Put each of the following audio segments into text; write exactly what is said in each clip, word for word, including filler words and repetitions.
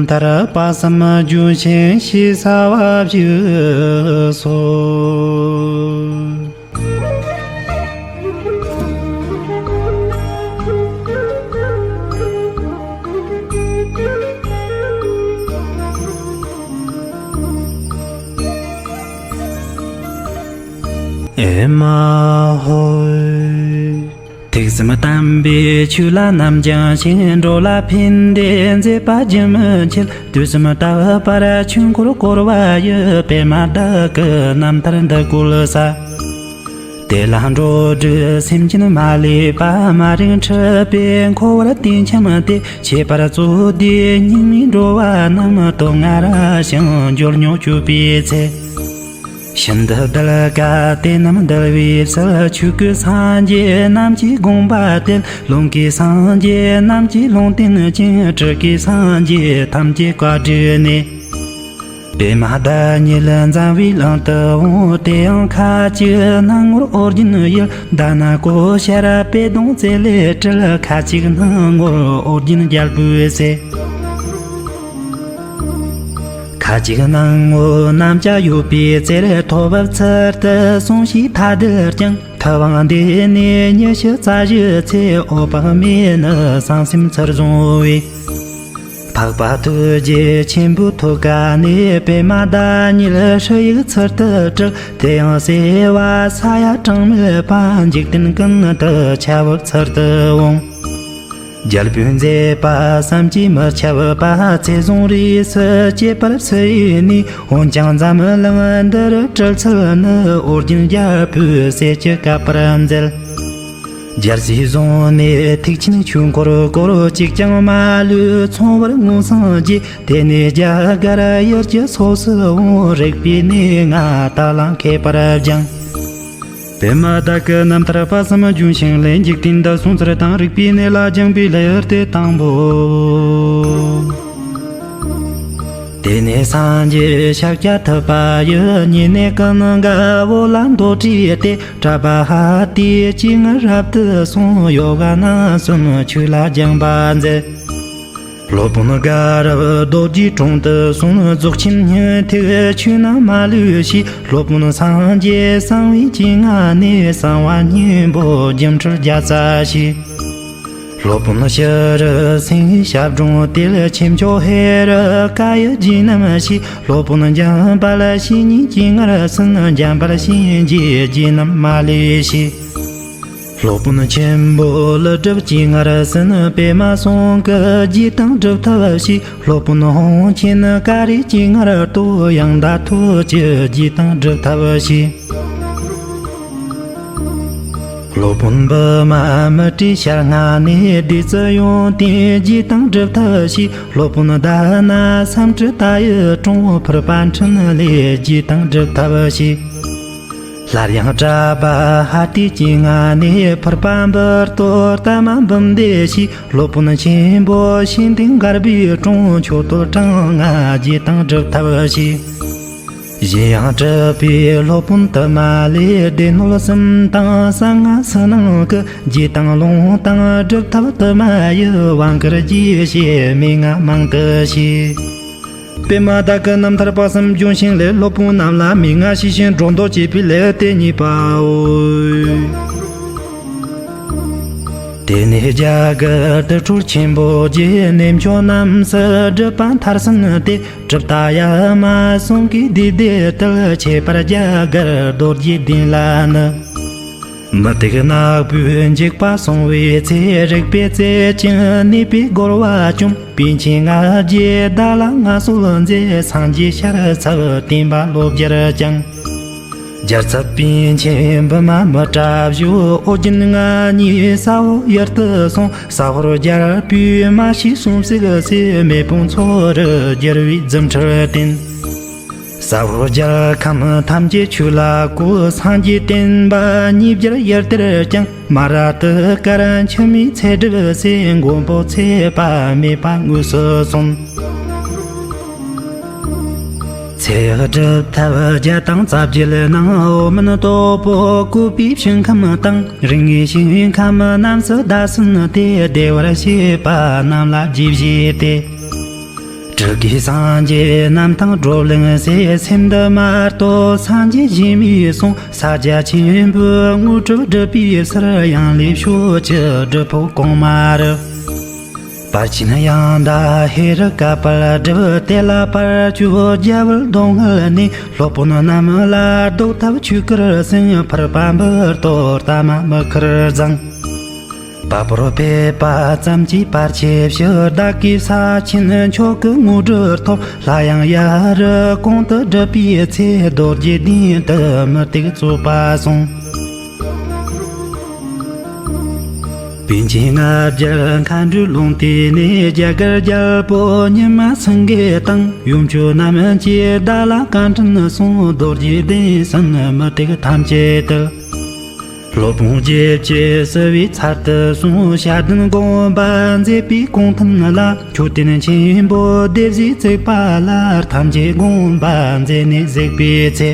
མཐར་དཔག་བསམ་ལྗོན་ཤིང་ཞེས་བྱ་བ་བཞུགས་སོ། ཨེ་མ་ཧོ། ཐུགས་བསམ་དམ་པའི་ཆོས་ལ་ནམ་ཡང་ཞེན། འགྲོ་ལ་ཕན་བདེ་མཛད་པ་རྒྱུན་མི་འཆད། དུས་གསུམ་དག་པར་ཆོས་འཁོར་བསྐོར་བ་ཡི། པདྨ་བདག་གི་རྣམ་ཐར་འདི་བཀོད་ས། དེ་ལ་འགྲོ་དྲུག་སེམས་ཅན་མ་ལུས་པ། མ་རིག་འཁྲུལ་པས་འཁོར་བར་དུས་འཁྱམས་ཏེ། ཁྱད་པར་རྩོད་ལྡན་སྙིགས་མའི་འགྲོ་བ་རྣམས། དོན་ལྔ་རང་ཞིང་འབྱོར་མྱོང་སྤྱོད་པའི་ཚེ། ཤིན་ཏུ་གདུལ་དཀའ་དེ་རྣམས་འདུལ་བའི་ཚུལ། ཆོས་ཀུན་སངས་རྒྱས་རྣམས་ཀྱི་དགོངས་པ་དེར། ལུང་གི་སངས་རྒྱས་རྣམས་ཀྱི་ལུང་བསྟན་ཅིང་། སྤྲུལ་སྐུའི་སངས་རྒྱས་ཐམས་ཅད་བཀའ་བསྒྲུབས་ནས། པདྨ་བདག་ཉིད་འཛམ་བུའི་གླིང་དུ་འོང་། དེ་ཡང་ཁ་ཅིག་སྣང་ངོར་ཨོ་རྒྱན་ཡུལ། དྷ་ན་ཀོ་ཤར་པད་སྡོང་རྩེ་ལས་སྤྲུལ། ཁ་ཅིག་སྣང་ངོར་ཨོ་རྒྱན་རྒྱལ་པོའི་སྲས། ཁ་ཅིག་སྣང་ངོ་རྣམས་ཀྱང་ཡོད་པའི་རྩེར། ཐོབ་པར་ཚུལ་དུ་གསུངས་ཤིང་ཐ་དད་ཀྱང་། ཐུབ་དབང་འདི་ནི་ཉི་ཤུ་རྩ་བཞི་ཚེ། འོད་དཔག་མེད་ནི་ཟང་ཟིང་ཚུལ་བཟུང་བས། འཕགས་པ་ཐུགས་རྗེ་ཆེན་པོའི་ཐུགས་ཀ་ནས། པདྨ་བདག་ཉིད་ཧྲཱི་ཡིག་ཚུལ་དུ་བྲིས། དེ་ཡང་གསལ་བ་ས་ཡ་གྲངས་མེད་པ། འཇིག་རྟེན་ཀུན་ཏུ་ཁྱབ་པར་ཚུལ་དུ་འོང་། རྒྱལ་པོས་མཛད་པ་བསམ་གྱིས་མི་ཁྱབ་པ། ཚེ་བཟུང་རིས་སུ་བཅད་པར་བྱས་ནས། འོན་ཀྱང་འཛམ་གླིང་འདིར་སྤྲུལ་ཚུལ་ནི། ཨོ་རྒྱན་རྒྱལ་པོའི་སྲས་ཀྱིས་བཀའ་པར་མཛད། རྒྱལ་སྲས་བཟུང་ནས་ཐེག་ཆེན་ཆོས་འཁོར་བསྐོར། གཅིག་ཀྱང་མ་ལུས་མཚུངས་པར་མངོན་སངས་རྒྱས། དེ་ནས་རྒྱ་གར་ཡུལ་གྱི་ཕྱོགས་སུ་འོང་། རིག་པའི་གནས་ལྔ་དག་ལ་མཁས་པར་སྦྱངས། པདྨ་བདག་གི་རྣམ་ཐར་དཔག་བསམ་ལྗོན་ཤིང་ལས། འཇིག་རྟེན་འདི་སྲུང་ཚུལ་དང་། རིག་པའི་གནས་ལ་སྦྱངས་པའི་ལེའུ་སྟེ་དང་པོ། དེ་ནས་སངས་རྒྱས་ཤཱཀྱ་ཐུབ་པ་ཡི། བསྙེན་གནས་ཀུན་དགའ་བོ་ལ་མདོ་བྲིས་ཏེ། གྲྭ་པ་ཧ་ཏི་ཅི་ང་རབ་ཏུ་སོང་། ཡོ་ག་ན་གསུམ་ཆོས་ལ་སྦྱངས་པ་མཛད། སློབ་དཔོན་དགའ་རབ་རྡོ་རྗེའི་དྲུང་དུ་སོང་། རྫོགས་ཆེན་སྙིང་ཐིག་ཆོས་རྣམས་མ་ལུས་ཤེས། སློབ་དཔོན་སངས་རྒྱས་གསང་བའི་སྤྱན་སྔ་ནས། གསང་བ་སྙིང་པོ་སྒྱུ་འཕྲུལ་བརྒྱ་རྩ་ཤེས། སློབ་དཔོན་ཤྲཱི་སེང་གེའི་ཞབས་དྲུང་དེར། ཆོས་མཆོག་ཧེ་རུ་ཀ་ཡི་རྗེས་རྣམས་ཤེས། སློབ་དཔོན་འཇམ་དཔལ་བཤེས་གཉེན་སྤྱན་སྔར་ཟིན། འཇམ་དཔལ་གཤིན་རྗེའི་རྗེས་རྣམས་མ་ལུས་ཤེས། སློབ་དཔོན་ཆེན་པོ་ཀླུ་སྒྲུབ་སྤྱན་སྔར་ཟིན། པདྨ་གསུང་གི་རྗེས་གཏང་སྒྲུབ་ཐབས་ཤེས། སློབ་དཔོན་དབང་ཆེན་ཀ་རུའི་སྤྱན་སྔར་ཏོ། ཡང་ད་ཐོད་ཀྱི་རྗེས་གཏང་སྒྲུབ་ཐབས་ཤེས། སློབ་དཔོན་བི་མ་མུ་ཏྲའི་ཞལ་སྔ་ནས། བདུད་རྩི་ཡོན་ཏན་རྗེས་གཏང་སྒྲུབ་ཐབས་ཤེས། སློབ་དཔོན་དྷ་ན་སམ་ཏྲི་ཏ་ཡི་དྲུང་། ཕུར་པ་འཕྲིན་ལས་རྗེས་གཏང་སྒྲུབ་ཐབས་ཤེས། སླར་ཡང་གྲྭ་པ་ཧ་ཏིའི་སྤྱན་སྔ་ནས། ཕུར་པ་འབུར་གཏོར་ཏཱ་མ་འབུམ་སྡེ་ཤེས། སློབ་དཔོན་ཆེན་པོ་ཤིན་ཏུ་མགར་བའི་དྲུང་། མཆོད་གཏོར་གྲངས་ལྔ་རྗེས་གཏང་སྒྲུབ་ཐབས་ཤེས། གཞན་ཡང་གྲུབ་པའི་སློབ་དཔོན་དུ་མ་ལས། སྡེ་སྣོད་གསུམ་དང་གསང་སྔགས་ཕྱི་ནང་གི། རྗེས་གཏང་ལུང་དང་སྒྲུབ་ཐབས་དུ་མ་ཡི། དབང་བསྐུར་རྒྱས་བཤད་མན་ངག་མང་དུ་བཤད། པདྨ་བདག་གི་རྣམ་ཐར་དཔག་བསམ་ལྗོན་ཤིང་ལས། སློབ་དཔོན་རྣམས་ལ་མན་ངག་ཤེས་ཤིང་སྒྲོ་འདོགས་བཅད་པའི་ལེའུ་སྟེ་གཉིས་པའོ། དེ་ནས་རྒྱ་གར་དུར་ཁྲོད་ཆེན་པོ་བརྒྱུད། གནས་མཆོག་རྣམས་སུ་སྒྲུབ་པ་མཐར་སོན་ཏེ། གྲུབ་རྟགས་ཡ་མ་གསུང་གི་བདུད་སྡེ་བཏུལ། ཁྱད་པར་རྒྱ་གར་རྡོ་རྗེ་གདན་ལ་ནི། མུ་སྟེགས་ནག་པོའི་འཇིགས་པ་སྲུང་བའི་ཚེ། རིག་པའི་རྩལ་ཅན་ནུས་པས་རྒོལ་བ་བཅོམ། པཎ་ཆེན་ལྔ་བརྒྱའི་བརྡ་ལ་མངའ་གསོལ་མཛད། སངས་རྒྱས་ཤར་ཚབ་བསྟན་པ་ལོ་བརྒྱར་བསྐྱངས། རྒྱལ་ཚབ་པཎ་ཆེན་བི་མ་མི་ཏྲ་བཞུགས། ཨོ་རྒྱན་ང་གཉིས་ས་འོག་ཡུལ་དུ་སོང་། ཟ་ཧོར་རྒྱལ་པོས་མ་ཤེས་གསུང་ཟིག་ཟེར། མེ་དཔུང་མཚོ་རུ་བསྒྱུར་བའི་རྫུ་འཕྲུལ་བསྟན། ཟ་ཧོར་རྒྱལ་ཁམས་ཐམས་ཅད་ཆོས་ལ་བཀོད། སངས་རྒྱས་བསྟན་པ་ཉིས་བརྒྱར་ཡུལ་དེར་བསྐྱངས། མ་ར་ཏི་ཀར་འཆི་མེད་ཚེ་སྒྲུབ་ཟེར། མགོན་པོ་ཚེ་དཔག་མེད་པ་དངོས་སུ་གསུངས། ཚེ་ཡི་སྒྲུབ་ཐབས་བརྒྱ་དང་རྩ་བརྒྱད་ནང་། འོག་མིན་སྟུག་པོ་བཀོད་པའི་ཞིང་ཁམས་དང་། རིགས་ལྔའི་ཞིང་ཁམས་རྣམས་སུ་བདག་སེམས་ཏེ། བདེ་བར་གཤེགས་པ་རྣམས་ལ་རྗེས་བཞེས་ཏེ། སྤྲུལ་སྐུའི་སངས་རྒྱས་རྣམ་ཐང་སྒྲོག་གླིང་ཟེར། སེམས་འདི་མ་གཏོགས་སངས་རྒྱས་གཞན་མེད་གསུངས། ས་རྒྱ་ཆེན་པོའི་དངོས་གྲུབ་སྒྲུབ་པའི་ཕྱིར། ཡང་ལེ་ཤོད་ཀྱི་སྒྲུབ་ཕུག་གོང་མ་རུ། བར་ཆེན་ཡང་དག་ཧེ་རུ་ཀ་པར་སྒྲུབ། དེ་ལ་བར་གཅོད་རྒྱལ་བུ་མདོ་སྔགས་ནས། སློབ་དཔོན་རྣམས་ལ་བཟློག་ཐབས་ཆོས་སྐུར་གསན། ཕུར་པ་འབུར་ཏོ་ལྟ་མ་མི་ཁར་བརྫངས། དཔལ་བོར་ཕེབས་པ་ཙམ་གྱིས་བར་ཆད་ཞི། བདག་གིས་ས་ཆེན་མཆོག་གི་དངོས་གྲུབ་ཐོབ། སླར་ཡང་ཡར་གོང་དུ་སྒྲུབ་པའི་ཚེ། རྡོ་རྗེ་གདན་དུ་མུ་སྟེགས་རྩོད་པ་སོང་། པཎ་ཆེན་ལྔ་བརྒྱར་མཁའ་འགྲོའི་ལུང་བསྟན་ནས། རྒྱ་གར་རྒྱལ་པོ་ཉི་མ་སེང་གེ་དང་། ཡུམ་ཆོས་རྣམས་ཀྱིས་བདག་ལ་བཀའ་དྲིན་གསུངས། རྡོ་རྗེ་གདན་གསུམ་མུ་སྟེགས་ཐམས་ཅད་དུ། སློབ་དཔོན་རྗེ་བཅུ་བསུ་བའི་ཚར་དུ་སོང་། ཞལ་ལྡན་དགོངས་པ་མཛད་པའི་གུང་ཐུན་ལ། མཆོད་རྟེན་ཆེན་པོ་སྡེ་བཞིས་བརྩིགས་པ་ལ། ཐམས་ཅད་དགོངས་པ་མཛད་ནས་གཟིགས་པའི་ཚེ།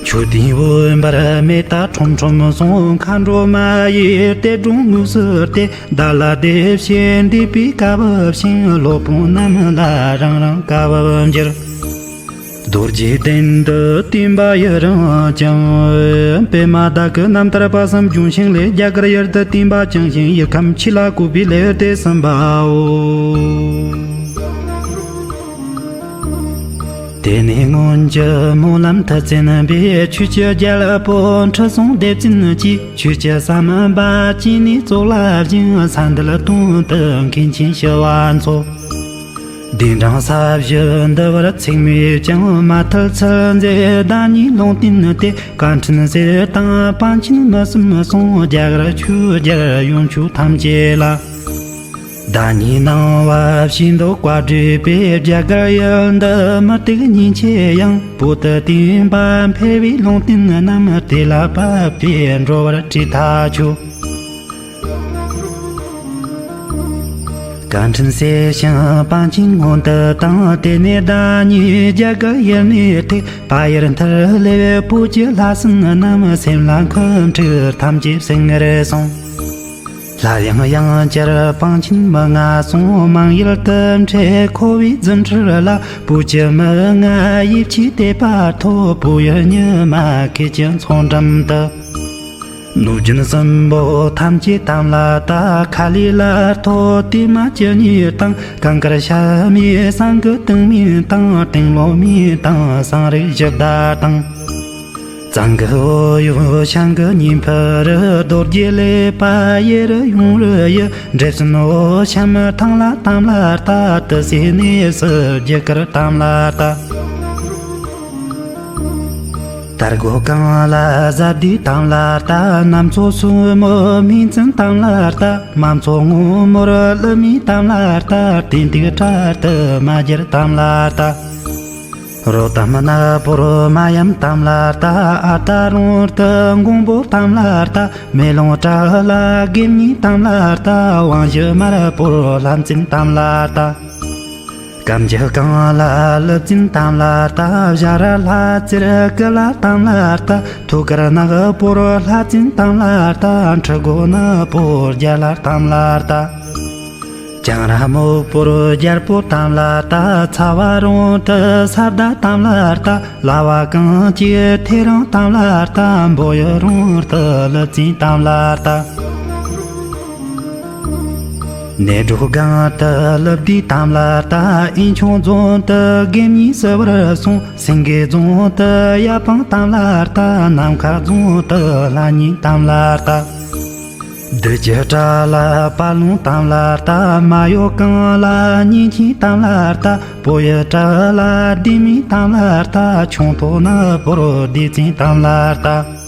མཆོད་རྟེན་འོད་འབར་མེ་སྟག་ཁྲོམ་ཁྲོམ་སོང་། མཁའ་འགྲོ་མ་ཡི་གཏེར་སྒྲོམ་དངོས་སུ་གཏད། བདག་ལ་བདེ་གཤེགས་འདུས་པའི་བཀའ་བབས་ཤིང་། སློབ་དཔོན་རྣམས་ལ་རང་རང་བཀའ་བབས་འགྱུར། རྡོ་རྗེ་གདན་དུ་བསྟན་པ་ཡི་རང་བྱུང་། པདྨ་བདག་གི་རྣམ་ཐར་དཔག་བསམ་ལྗོན་ཤིང་ལས། རྒྱ་གར་ཡུལ་དུ་བསྟན་པ་བསྐྱངས་ཤིང་། ཡུལ་ཁམས་ཆོས་ལ་བཀོད་པའི་ལེའུ་སྟེ་གསུམ་པའོ། དེ་ནས་སྔོན་གྱི་སྨོན་ལམ་མཐུ་བཙན་པས། ཆོས་ཀྱི་རྒྱལ་པོ་ཁྲི་སྲོང་ལྡེ་བཙན་གྱིས། ཆོས་ཀྱི་ཟབ་མོ་འབའ་ཅན་ནས་ཚོགས་ལ་བཞེངས། ས་འདུལ་དོན་དུ་མཁན་ཆེན་ཞི་བ་འཚོ། གདན་དྲངས་ས་གཞི་འདུལ་བར་ཚེགས་མེད་ཀྱང་། མ་ཐུལ་ཚུལ་མཛད་བདག་ཉིད་ལུང་བསྟན་ཏེ། བཀའ་དྲིན་གསེར་དང་པཎ་ཆེན་མི་གསུམ་གསུངས། རྒྱ་གར་ཆོས་རྒྱལ་ཡུམ་ཆོས་ཐམས་ཅད་ལ། བདག་ཉིད་སྣང་བ་ཕྱིན་ལྡོག་བཀའ་བགྲོས་པས། རྒྱ་གར་ཡུལ་འདི་མུ་སྟེགས་ཉེན་ཆེ་ཡང་། བོད་དུ་བསྟན་པ་འཕེལ་བའི་ལུང་བསྟན་རྣམས། དེ་ལ་བབ་པས་འགྲོ་བར་བྲིས་ཐག་ཆོད། བཀའ་དྲིན་གསལ་ཞིང་པཎ་ཆེན་སྔོན་དུ་བཏང་། དེ་ནས་བདག་ཉིད་རྒྱ་གར་ཡུལ་ནས་ཐེག་པ་ཡར་མཐར་སླེབས། བོད་ཀྱི་ལྷ་སྲིན་རྣམས་སེམས་ལ་འཁུམས། འཁྲུག་ཐམས་ཅད་སེལ་ངེས་སོང་། སླར་ཡང་ཡང་བསྐྱར་པཎ་ཆེན་མི་ལྔ་སོང་། མང་ཡུལ་དུ་འཕྲད་ཁོ་བོའི་རྫུ་འཕྲུལ་ལ། བོད་ཀྱི་མི་ལྔ་ཡིད་ཆེས་དད་པ་ཐོབ། བོད་ཡུལ་ཉི་མ་ཁད་ཀྱི་མཚོ་འགྲམ་དུ། གནོད་སྦྱིན་གསུམ་པོ་ཐམས་ཅད་དམ་ལ་བཏགས། ཁ་ལས་ལྷ་ཐོ་བི་མ་བཅུ་གཉིས་དང་། གངས་དཀར་ཤ་མེད་ཟངས་ཀྱི་ཏིང་མེ་དང་། ཏིང་ལོ་མེ་དང་ཟངས་རི་བཞི་བདག་དང་། གཙང་གི་འོད་ཡུལ་ཤང་གི་ཉིན་ཕུ་རུ། རྡོ་རྗེ་ལེགས་པ་ཡེ་རུ་ཡུང་རུ་ཡི། འབྲས་སྤུན་འོ་ཤམ་ཐང་ལ་དམ་ལ་བཏགས། ཏི་སེ་གནས་སུ་རྒྱུ་སྐར་དམ་ལ་བཏགས། དར་གོས་གང་ལ་བཟའ་བདེ་དམ་ལ་བཏགས། གནམ་མཚོ་སྲུ་མོ་སྨན་བཙན་དམ་ལ་བཏགས། མ་མཚོ་སྔོན་མོར་ཀླུ་མེ་དམ་ལ་བཏགས། དེ་འདུག་བྲག་ཏུ་མ་རྒྱལ་དམ་ལ་བཏགས། རོ་དམ་ནག་པོར་མ་ཡམས་དམ་ལ་བཏགས། ཨ་ད་རོང་དུ་མགོན་པོ་དམ་ལ་བཏགས། མེ་ལོང་བྲག་ལ་དགེ་བསྙེན་དམ་ལ་བཏགས། དབང་ཞུ་དམར་པོར་ལྷ་བཙན་དམ་ལ་བཏགས། སྐམ་རྒྱུ་གང་ལ་ཀླུ་བཙན་དམ་ལ་བཏགས། བྱ་ར་ལྷ་རྩེར་ཀུ་ལ་དམ་ལ་བཏགས། ཐུགས་ཀར་ནག་པོར་ལྷ་བཙན་དམ་ལ་བཏགས། ཁྲི་སྒོ་ནག་པོར་རྒྱ་ལྷ་དམ་ལ་བཏགས། གྱང་ར་སྨུག་པོར་རྒྱལ་པོ་དམ་ལ་བཏགས། ཚ་བ་རོང་དུ་ས་བདག་དམ་ལ་བཏགས། ལ་བ་གངས་ཀྱི་ཐེ་རང་དམ་ལ་བཏགས། འབོ་ཡུལ་རོང་དུ་ཀླུ་བཙན་དམ་ལ་བཏགས། ནེ་སྒྲོ་སྒང་དུ་ཀླུ་བདུད་དམ་ལ་བཏགས། ཨིན་ཆུང་རྫོང་དུ་དགེ་བསྙེན་ཞི་བར་གསུངས། སེང་གེ་རྫོང་དུ་གཡའ་སྤང་དམ་ལ་བཏགས། ནམ་མཁའ་རྫོང་དུ་ལྷ་གཉན་དམ་ལ་བཏགས། བདུད་ཀྱི་བྲག་ལ་དཔའ་ལུང་དམ་ལ་བཏགས། མ་ཡོ་གང་ལ་གཉན་ཆེན་དམ་ལ་བཏགས། བོད་ཡུལ་བྲག་ལ་ལྡེ་མིག་དམ་ལ་བཏགས། ཁྱུང་ཐོག་ནག་པོར་ལྡེ་བཙན་དམ་ལ་བཏགས།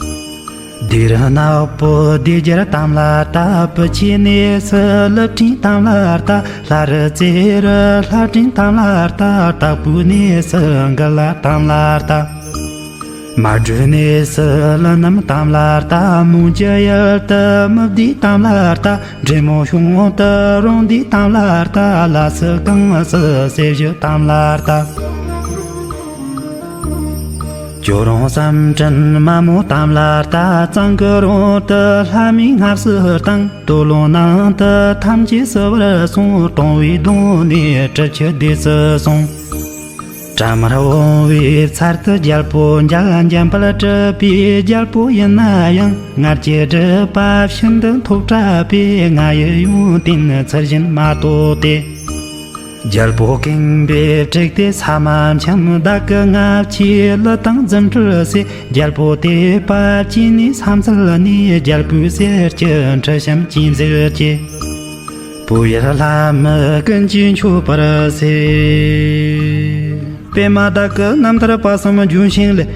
ལྡེ་རུ་ནག་པོ་ལྡེ་རྒྱལ་དམ་ལ་བཏགས། སྤུ་ཆེ་གནས་སུ་ཀླུ་ཕྲན་དམ་ལ་བཏགས། ལྷ་རུ་རྩེ་རུ་ལྷ་ཕྲན་དམ་ལ་བཏགས། དྭགས་པོའི་གནས་སུ་མགུར་ལྷ་དམ་ལ་བཏགས། མ་སྒྲོས་གནས་སུ་ཀླུ་རྣམས་དམ་ལ་བཏགས། མོན་གྱི་ཡུལ་དུ་མི་བདེ་དམ་ལ་བཏགས། འབྲས་མོ་གཞུང་དུ་རོང་བདེ་དམ་ལ་བཏགས། ལ་སུ་གངས་སུ་སེ་བཞི་དམ་ལ་བཏགས། ཇོ་རོང་ཟམ་ཏྲན་མ་མོ་དམ་ལ་ལྟ། གཙང་གི་རོང་དུ་ལྷ་མིའི་སྔགས་སུ་བཏང་། སྟོད་ལུང་ནང་དུ་ཐམས་ཅད་བསིལ་བར་སོང་། གཏོང་བའི་གདོང་ནས་གྲུབ་ཆེན་སྡེ་སྲིད་སོང་། དྲ་དམར་འོང་བའི་ཚར་དུ་རྒྱལ་པོ་མཇལ། འཇམ་དཔལ་གྲུབ་པའི་རྒྱལ་པོ་ཡིན་ན་ཡང་། ངར་གྱི་སྒྲུབ་པ་ཤིན་ཏུ་མཐོ་དྲགས་པས། ང་ཡི་ཡོན་ཏན་ཚུལ་བཞིན་མ་རྟོགས་ཏེ། རྒྱལ་པོ་ཀུན་པས་དྲེགས་ཏེ་ས་མ་འཆམ། བདག་གི་སྔ་ཕྱིའི་གླུ་དང་རྫུ་འཕྲུལ་ཟེར། རྒྱལ་པོ་དད་པ་སྐྱེས་ནས་ས་འཚལ་ནས། རྒྱལ་པོའི་གསེར་གྱི་འཁྲི་ཤམ་ཅི་མཛེས་ཀྱི། བོད་ཡུལ་ལྷ་མི་ཀུན་གྱིས་མཆོད་པར་ཟེར། པདྨ་བདག་གི་རྣམ་ཐར་པ་གསུམ་ལྗོན་ཤིང་ལས།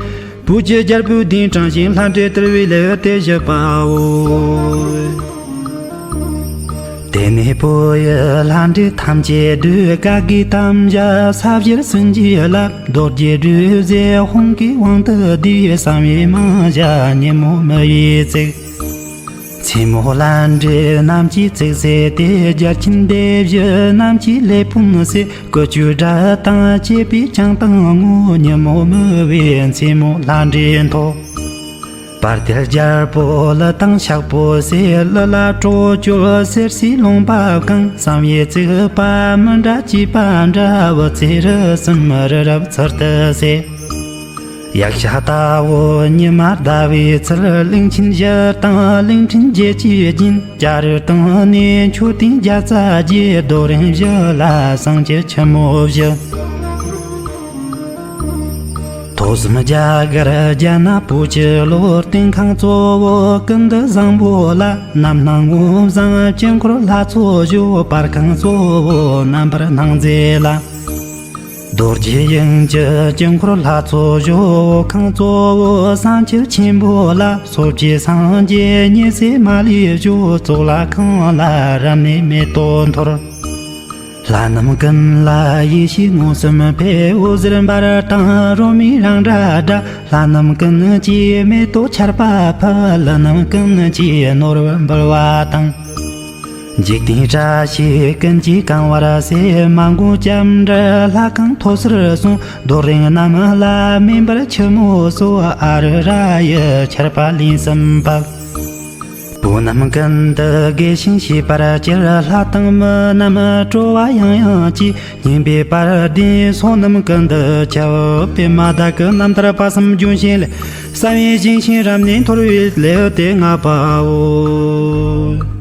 བོད་ཀྱི་རྒྱལ་པོའི་གདུང་དྲངས་ཤིང་། ལྷ་འདྲེ་དུལ་བའི་ལེའུ་སྟེ་བཞི་པའོ། དེ་ནས་བོད་ཡུལ་ལྷ་འདྲེ་ཐམས་ཅད་བསྡུས། བཀའ་བརྒྱད་དམ་བཞག་ས་བཞིར་སུན་འབྱིན་ལ། རྡོ་རྗེ་སྒྲོལ་མའི་དཔུང་གི་དབང་དུ་བསྡུས། བསམ་ཡས་མང་བཞག་ཉིན་མོ་མི་ཡུལ་བརྩིགས། མཚན་མོ་ལྷ་འདྲེ་རྣམས་ཀྱིས་བརྩིགས་ཟེར་ཏེ། རྒྱལ་ཆེན་སྡེ་བཞི་རྣམས་ཀྱིས་ལས་ཕུང་ཟེར། ཀུ་ཅོའི་སྒྲ་དང་བཅས་པས་བསྐྱངས་དང་ངོ་། ཉིན་མོ་མི་བས་མཚན་མོ་ལྷ་འདྲེ་མཐོ། བར་དེར་རྒྱལ་པོ་གླུ་དང་ཕྱག་པོ་ཟེར། གླུ་ལ་སྤྲོ་བཅོལ་གསེར་སིལ་ལུང་པ་གང་། བསམ་ཡས་བརྩིགས་པ་མི་འདྲ་བཅས་པ་འདྲ། འུ་ཚོས་རུ་གསུམ་རི་རབ་ཚུལ་དུ་ཟེར། ཡཀྴ་ཟླ་བོ་ཉི་མ་ཟླ་བའི་ཚུལ། གླིང་ཆེན་བཞི་དང་གླིང་ཕྲན་བརྒྱད་ཀྱི་རྒྱན། སྐྱ་རེངས་སྟེང་ནས་མཆོད་རྟེན་བརྒྱ་རྩ་བརྒྱད། རྡོ་རིང་བཞི་ལ་བསངས་ཀྱི་ཆུ་མོ་བཞི། ཐོ་གསུམ་རྒྱ་གར་རྒྱ་ནག་བོད་ཀྱི་ལོ། རྟེན་ཁང་གཙོ་བོ་ཀུན་ཏུ་བཟང་པོ་ལ། གནམ་སྣང་ངོ་བཟང་དཀྱིལ་འཁོར་ལྷ་ཚོགས་བཞུགས། བར་ཁང་གཙོ་བོ་རྣམ་པར་སྣང་མཛད་ལ། རྡོ་རྗེ་དབྱིངས་ཀྱི་དཀྱིལ་འཁོར་ལྷ་ཚོགས་བཞུགས། འོག་ཁང་གཙོ་བོ་བསངས་མཆོད་ཆེན་པོ་ལ། སོ་བརྒྱད་སངས་རྒྱས་ཉི་ཟེར་མ་ལུས་བཞུགས། གཙུག་ལག་ཁང་ལ་རབ་གནས་མེ་ཏོག་འཐོར། ལྷ་རྣམས་ཀུན་ལ་ཡེ་ཤེས་མངོན་སུམ་འཕེལ། འོད་ཟེར་འབར་དང་རོལ་མོའི་རང་སྒྲ་སྒྲ། ལྷ་རྣམས་ཀུན་གྱིས་མེ་ཏོག་ཆར་པ་ཕུལ། ཀླུ་རྣམས་ཀུན་གྱིས་ནོར་བུ་འབུལ་བ་དང་། འཇིག་རྟེན་བཀྲ་ཤིས་ཀུན་གྱིས་གང་བར་བྱེད། མ་མགོན་སྐྱབས་འགྲོའི་ལྷ་ཁང་མཐོ་སར་སོང་། རྡོ་རིང་རྣམས་ལ་མེ་འབར་ཆུ་མོ་གསོལ། ཨ་རུ་ར་ཡི་ཆར་པ་ལན་གསུམ་བབས། བུ་རྣམས་ཀུན་ཏུ་དགེ་ཞིང་བྱེད་པར་གྱུར། ལྷ་དང་མི་རྣམས་སྤྲོ་བ་ཡང་ཡང་སྐྱེས། སྙན་པའི་བར་ལྡན་བསོད་ནམས་ཀུན་ཏུ་ཁྱབ། པདྨ་བདག་གི་རྣམ་ཐར་པ་གསུམ་ལྗོན་ཤིང་ལས། བསམ་ཡས་ཞིང་ཆེན་རབ་གནས་འཐོར་བའི་ལེའུ་སྟེ་ལྔ་པའོ།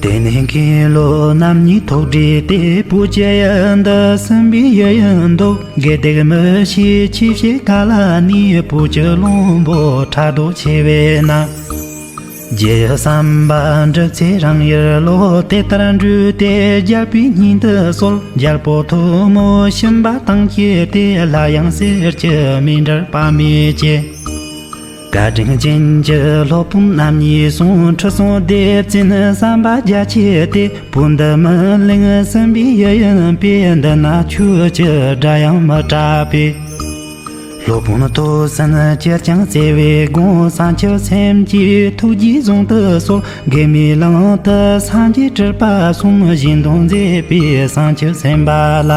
དེ་ནས་མཁན་སློབ་རྣམ་གཉིས་ཐུགས་བྲེལ་ཏེ། བོད་ཀྱི་ཡུལ་འདི་སྲིན་པོའི་ཡུལ་ཡིན་འདུག་དགེ་སྡིག་མི་ཤེས་ཆོས་བྱེད་ག་ལ་ནུས། བོད་ཀྱི་བློན་པོ་ཕྲག་དོག་ཆེ་བས་ན། རྗེ་ཡི་བསམ་པ་འགྲུབ་ཚེ་རང་ཡུལ་ལོ། དེ་ལྟར་འགྲུབ་སྟེ་རྒྱལ་པོའི་སྙིང་དུ་གསོལ། རྒྱལ་པོ་ཐུགས་མོས་ཤུམ་པ་དང་བཅས་ཏེ། སླར་ཡང་གསེར་གྱི་མཎྜལ་པདྨས་བཅས། བཀའ་དྲིན་ཅན་གྱི་སློབ་དཔོན་རྣམ་གཉིས་སོང་། ཁྲི་སྲོང་ལྡེ་བཙན་བསམ་པ་རྒྱ་ཆེ་སྟེ། བོད་འདི་མི་གླེང་སྲིན་པོའི་ཡུལ་ཡིན་པས། འདི་ན་ཆོས་ཀྱི་སྒྲ་ཡང་མི་གྲགས་པས། སློབ་དཔོན་ཐུགས་སུན་ཅིར་ཀྱང་བརྩེ་བའི་དགོངས། བསངས་མཆོད་སེམས་བསྐྱེད་ཐུགས་རྗེས་བཟུང་དུ་གསོལ། དགེ་མེད་ལམ་དུ་སངས་རྒྱས་སྤྲུལ་པ་གསུམ། གཞན་དོན་མཛད་པའི་བསངས་མཆོད་སེམས་དཔའ་ལ།